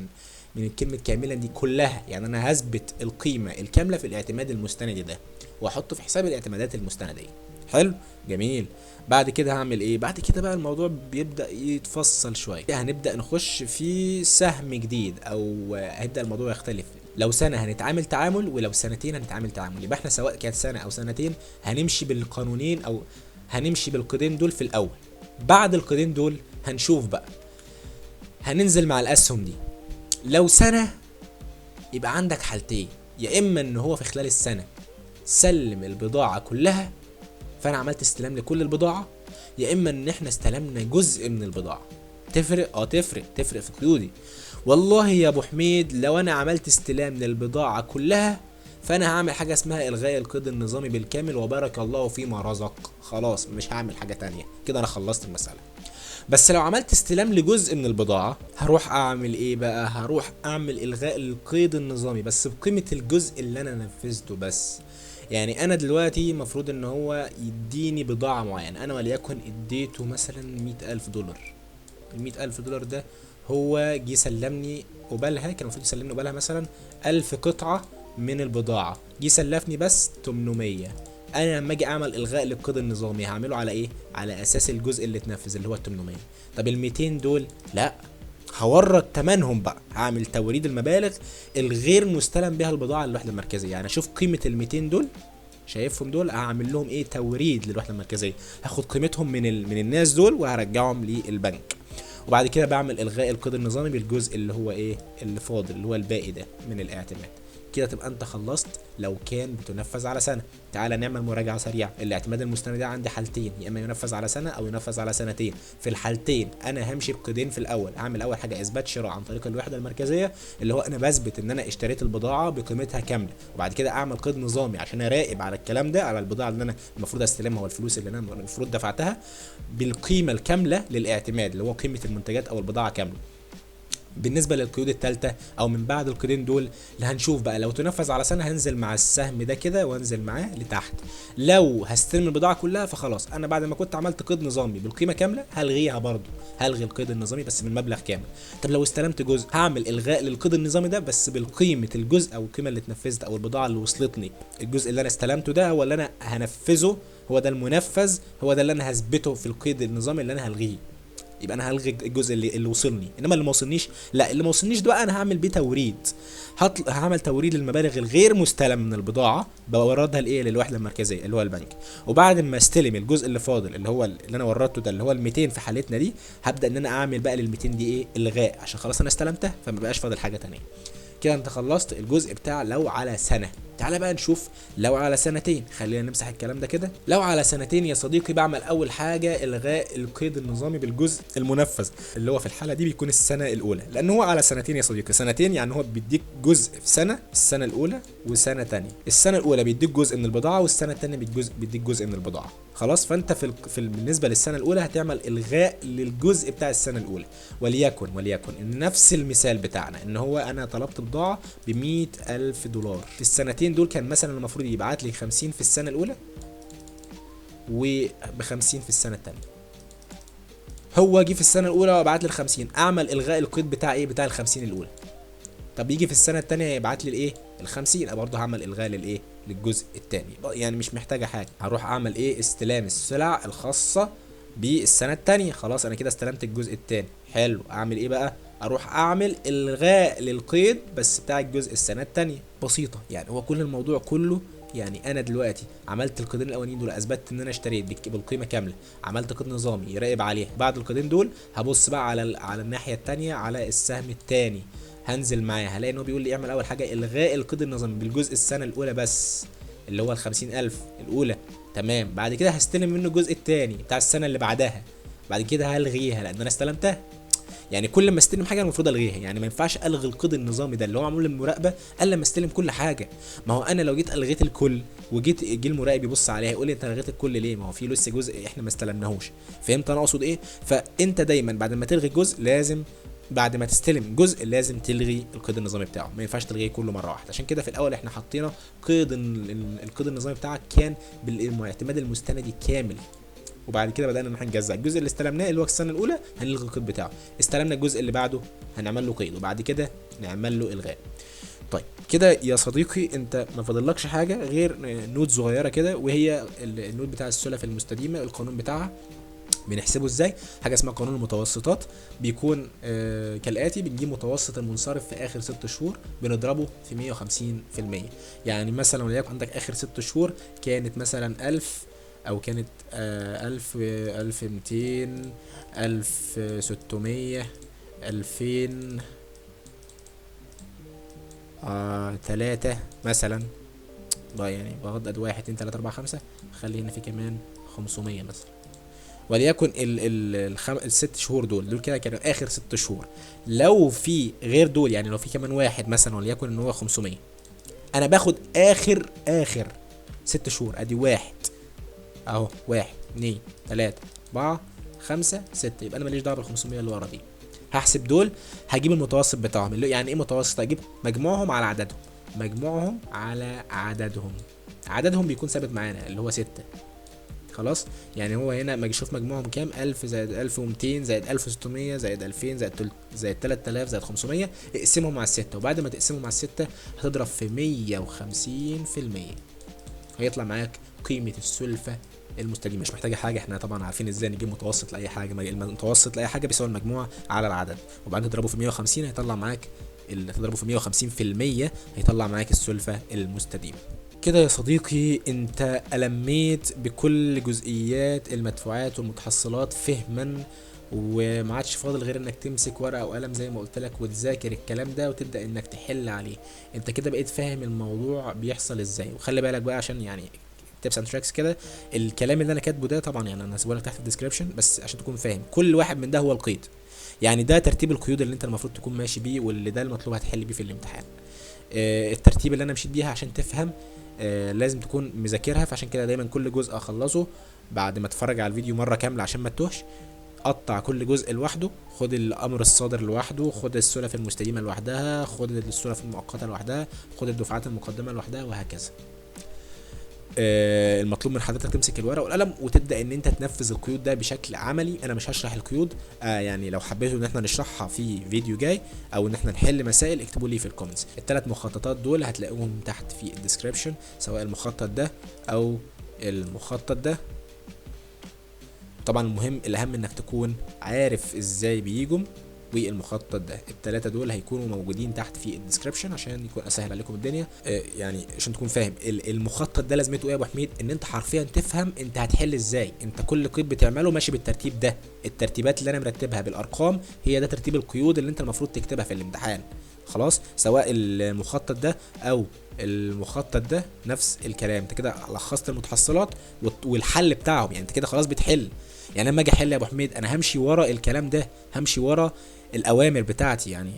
من كلمة كاملا دي كلها، يعني انا هثبت القيمة الكاملة في الاعتماد المستندي ده واحطه في حساب الاعتمادات المستنديه. حلو، جميل. بعد كده هعمل ايه؟ بعد كده بقى الموضوع بيبدأ يتفصل شوية، هنبدأ نخش في سهم جديد او هيبدأ الموضوع يختلف. لو سنة هنتعامل تعامل، ولو سنتين هنتعامل تعامل. يبقى احنا سواء كانت سنة او سنتين هنمشي بالقانونين او هنمشي بالقيدين دول في الاول. بعد القيدين دول هنشوف بقى هننزل مع الاسهم دي. لو سنة يبقى عندك حالتين، يا اما ان هو في خلال السنة سلم البضاعة كلها فانا عملت استلام لكل البضاعة، يا اما ان احنا استلمنا جزء من البضاعة. تفرق؟ تفرق في قيودي. والله يا ابو حميد لو انا عملت استلام للبضاعه كلها فانا هعمل حاجة اسمها الغاء القيد النظامي بالكامل وبارك الله فيما رزق، خلاص مش هعمل حاجة تانية كده، انا خلصت المسالة. بس لو عملت استلام لجزء من البضاعة هروح اعمل ايه بقى؟ هروح اعمل الغاء القيد النظامي بس بقيمة الجزء اللي انا نفذته بس. يعني انا دلوقتي المفروض ان هو يديني بضاعة معينة، انا وليكن اديته مثلا 100,000 دولار. ال 100,000 دولار ده هو جه سلمني قبالها، كان المفروض يسلمني قبالها مثلا 1000 قطعة من البضاعة، جه سلفني بس 800. انا لما اجي اعمل الغاء للقيد النظامي هعمله على ايه؟ على اساس الجزء اللي اتنفذ اللي هو ال 800. طب ال 200 دول لا، هورد تمنهم بقى، هعمل توريد المبالغ الغير مستلم بها البضاعة للوحدة المركزية. يعني اشوف قيمة ال 200 دول، شايفهم دول، هعمل لهم ايه؟ توريد للوحدة المركزية، هاخد قيمتهم من الناس دول وهرجعهم للبنك. وبعد كده بعمل الغاء القيد النظامي بالجزء اللي هو ايه؟ اللي فاضل اللي هو الباقي ده من الاعتماد. كده تبقى انت خلصت لو كان بتنفذ على سنة. تعالى نعمل مراجعه سريعة. الاعتماد المستند ده عندي حالتين، يا اما ينفذ على سنة او ينفذ على سنتين. في الحالتين انا همشي بقيدين. في الاول اعمل اول حاجة اثبات شراء عن طريق الوحدة المركزية، اللي هو انا بثبت ان انا اشتريت البضاعة بقيمتها كاملة، وبعد كده اعمل قيد نظامي عشان اراقب على الكلام ده، على البضاعة اللي انا المفروض استلمها والفلوس اللي انا المفروض دفعتها بالقيمة الكاملة للاعتماد اللي هو قيمة المنتجات او البضاعة كاملة. بالنسبة للقيود الثالثة او من بعد القيدين دول اللي هنشوف بقى، لو تنفذ على سنة هنزل مع السهم ده كده وانزل معاه لتحت. لو هستلم البضاعة كلها فخلاص انا بعد ما كنت عملت قيد نظامي بالقيمة كاملة هلغيها برضو، هلغي القيد النظامي بس بالمبلغ كامل. طب لو استلمت جزء هعمل الغاء للقيد النظامي ده بس بالقيمة الجزء او القيمة اللي اتنفذت او البضاعة اللي وصلتني. الجزء اللي انا استلمته ده هو اللي انا هنفذه، هو ده المنفذ، هو ده اللي انا هثبته في القيد النظامي اللي انا هلغيه. يبقى انا هلغي الجزء اللي وصلني، انما اللي ما وصلنيش لا، اللي ما وصلنيش ده بقى انا هعمل بيه توريد. هعمل توريد للمبالغ الغير مستلم من البضاعة، بوردها لايه؟ للوحدة المركزية اللي هو البنك. وبعد ما استلم الجزء اللي فاضل اللي هو اللي انا وردته ده اللي هو ال 200 في حالتنا دي، هبدا ان انا اعمل بقى لل 200 دي ايه؟ الغاء، عشان خلاص انا استلمتها فما بقاش فاضل حاجة ثانية. كده انت خلصت الجزء بتاع لو على سنة. تعالى بقى نشوف لو على سنتين. خلينا نمسح الكلام ده كده. لو على سنتين يا صديقي بعمل اول حاجة الغاء القيد النظامي بالجزء المنفذ اللي هو في الحالة دي بيكون السنة الاولى، لان هو على سنتين يا صديقي. سنتين يعني هو بيديك جزء في سنة، السنة الاولى وسنة ثانية. السنة الاولى بيديك جزء من البضاعة والسنة الثانية بيديك جزء من البضاعة. خلاص، فانت في بالنسبة للسنة الاولى هتعمل الغاء للجزء بتاع السنة الاولى. وليكن ان نفس المثال بتاعنا ان هو انا طلبت بضاعة ب 100,000 دولار في السنتين دول، كان مثلا المفروض يبعت لي 50 في السنة الاولى وب50 في السنة الثانية. هو جه في السنة الاولى وبعت لي ال 50، اعمل الغاء القيد بتاع ايه؟ بتاع ال 50 الاولى. طب يجي في السنة الثانية يبعت لي الايه؟ ال 50، برضه هعمل الغاء للايه؟ للجزء الثاني. يعني مش محتاجه حاجة، هروح اعمل ايه؟ استلام السلع الخاصة بالسنة الثانية. خلاص انا كده استلمت الجزء الثاني، حلو. اعمل ايه بقى؟ اروح اعمل الغاء للقيد بس بتاع الجزء السنة الثانية. بسيطة يعني، هو كل الموضوع كله يعني انا دلوقتي عملت القيدين الاولانيين دول، اثبتت ان انا اشتريت بالقيمة كاملة، عملت قيد نظامي يراقب عليها. بعد القيدين دول هبص بقى على الناحية الثانية على السهم الثاني، هنزل معاه هلاقي ان هو بيقول لي اعمل اول حاجة الغاء القيد النظامي بالجزء السنة الاولى بس اللي هو ال 50,000 الاولى، تمام. بعد كده هستلم منه الجزء الثاني بتاع السنة اللي بعدها، بعد كده هلغيها لان انا استلمتها. يعني كل ما استلم حاجة المفروض الغيها، يعني ما ينفعش الغي القيد النظامي ده اللي هو معمول للمراقبه الا لما استلم كل حاجة. ما هو انا لو جيت الغيت الكل وجيت جه المراقب يبص عليها يقول لي انت الغيت الكل ليه؟ ما هو في لسه جزء احنا ما استلمناهوش. فهمت انا اقصد ايه؟ فانت دايما بعد ما تلغي جزء لازم بعد ما تستلم جزء لازم تلغي القيد النظامي بتاعه، ما ينفعش تلغيه كله مرة واحدة. عشان كده في الاول احنا حطينا قيد القيد النظامي بتاعك كان بالاعتماد المستندي كامل، وبعد كده بدأنا ان احنا نجزأ الجزء اللي استلمناه اللي هو السنة الاولى هنلغي القيد بتاعه، استلمنا الجزء اللي بعده هنعمل له قيد، وبعد كده نعمل له الغاء. طيب كده يا صديقي انت ما فاضلكش حاجة غير note صغيرة كده، وهي ال note بتاع السلف المستديمه، القانون بتاعها بنحسبه ازاي؟ حاجة اسمها قانون المتوسطات، بيكون كالاتي: بنجيب متوسط المنصرف في اخر 6 شهور بنضربه في 150%. يعني مثلا وليكن عندك اخر 6 شهور كانت مثلا 1000 او كانت 1000، 1200، 1600، 2000، 3 مثلا، يعني بغض 1 2 3 4 5، خلي هنا في كمان 500 مثلا، وليكن الست شهور دول كده كانوا اخر 6 شهور. لو في غير دول، يعني لو في كمان واحد مثلا وليكن ان هو 500، انا باخد اخر 6 شهور، ادي واحد اهو، 1 2 3 4 5 6، يبقى انا ماليش دعوه بال 500 اللي ورا دي. هحسب دول، هجيب المتوسط بتاعهم. يعني ايه متوسط؟ هجيب مجموعهم على عددهم، مجموعهم على عددهم، عددهم بيكون ثابت معانا اللي هو 6. خلاص، يعني هو هنا ما يشوف مجموعهم كام، 1000 زائد 1200 زائد 1600 زائد 2000 زائد 3000 زائد 500، اقسمهم على 6، وبعد ما تقسمهم على 6 هتضرب في 150%، هيطلع معاك قيمة السلفة المستديمة. مش محتاجة حاجة، احنا طبعا عارفين ازاي نجيب متوسط لأي حاجة، المتوسط لأي حاجة بيساوي المجموع على العدد، وبعدين تضربه في 150 هيطلع معاك، اللي تضربه في 150% هيطلع معاك السلفة المستديمة. كده يا صديقي انت ألميت بكل جزئيات المدفوعات والمتحصلات فهما، وما عادش فاضل غير انك تمسك ورقة وقلم زي ما قلت لك وتذاكر الكلام ده وتبدأ انك تحل عليه. انت كده بقيت فاهم الموضوع بيحصل ازاي. وخلي بالك بقى عشان يعني tips and tricks كده، الكلام اللي انا كاتبه ده طبعا يعني انا هسيبه لك تحت في ال description، بس عشان تكون فاهم كل واحد من ده هو القيد، يعني ده ترتيب القيود اللي انت المفروض تكون ماشي بيه، واللي ده المطلوب هتحل بيه في الامتحان. الترتيب اللي انا مشيت بيها عشان تفهم، لازم تكون مذاكرها، فعشان كده دايما كل جزء اخلصه بعد ما اتفرج على الفيديو مرة كاملة عشان ما تتوهش. قطع كل جزء لوحده، خد الامر الصادر لوحده، خد السلف المستديمه لوحدها، خد السلف المؤقتة لوحدها، خد الدفعات المقدمة لوحدها، وهكذا. المطلوب من حضرتك تمسك الورقة والقلم وتبدا ان انت تنفذ القيود ده بشكل عملي. انا مش هشرح القيود، يعني لو حبيتوا ان احنا نشرحها في فيديو جاي او ان احنا نحل مسائل اكتبوا لي في ال comments. الثلاث مخططات دول هتلاقوهم تحت في ال description، سواء المخطط ده او المخطط ده. طبعا المهم الاهم انك تكون عارف ازاي بيجوا، والمخطط ده الثلاثة دول هيكونوا موجودين تحت في ال description عشان يكون اسهل عليكم الدنيا. يعني عشان تكون فاهم المخطط ده لازمته ايه يا ابو حميد، ان انت حرفيا تفهم انت هتحل ازاي. انت كل قيد بتعمله ماشي بالترتيب ده، الترتيبات اللي انا مرتبها بالارقام هي ده ترتيب القيود اللي انت المفروض تكتبها في الامتحان. خلاص، سواء المخطط ده او المخطط ده نفس الكلام. انت كده لخصت المتحصلات والحل بتاعهم، يعني انت كده خلاص بتحل. يعني لما اجي احل يا ابو حميد انا همشي ورا الكلام ده، همشي ورا الاوامر بتاعتي. يعني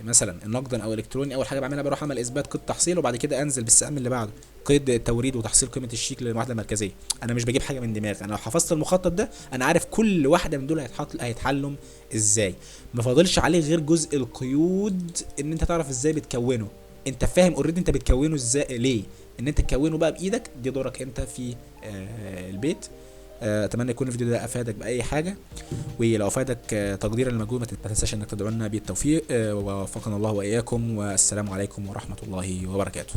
مثلا النقدا او الكتروني، اول حاجة بعملها بروح اعمل اثبات قيد تحصيل، وبعد كده انزل بالسهم اللي بعده قيد توريد وتحصيل قيمة الشيك للمعادله المركزية. انا مش بجيب حاجة من دماغي، انا لو حفظت المخطط ده انا عارف كل واحدة من دول هيتحلم ازاي. ما فاضلش عليه غير جزء القيود ان انت تعرف ازاي بتكونه. انت فاهم already انت بتكونه ازاي، ليه ان انت تكونه بقى بايدك، دي دورك انت في البيت. اتمنى يكون الفيديو ده افادك باي حاجة، ولو افادك تقديرا للمجهود ما تنساش انك تدعو لنا بالتوفيق. ووفقنا الله واياكم، والسلام عليكم ورحمة الله وبركاته.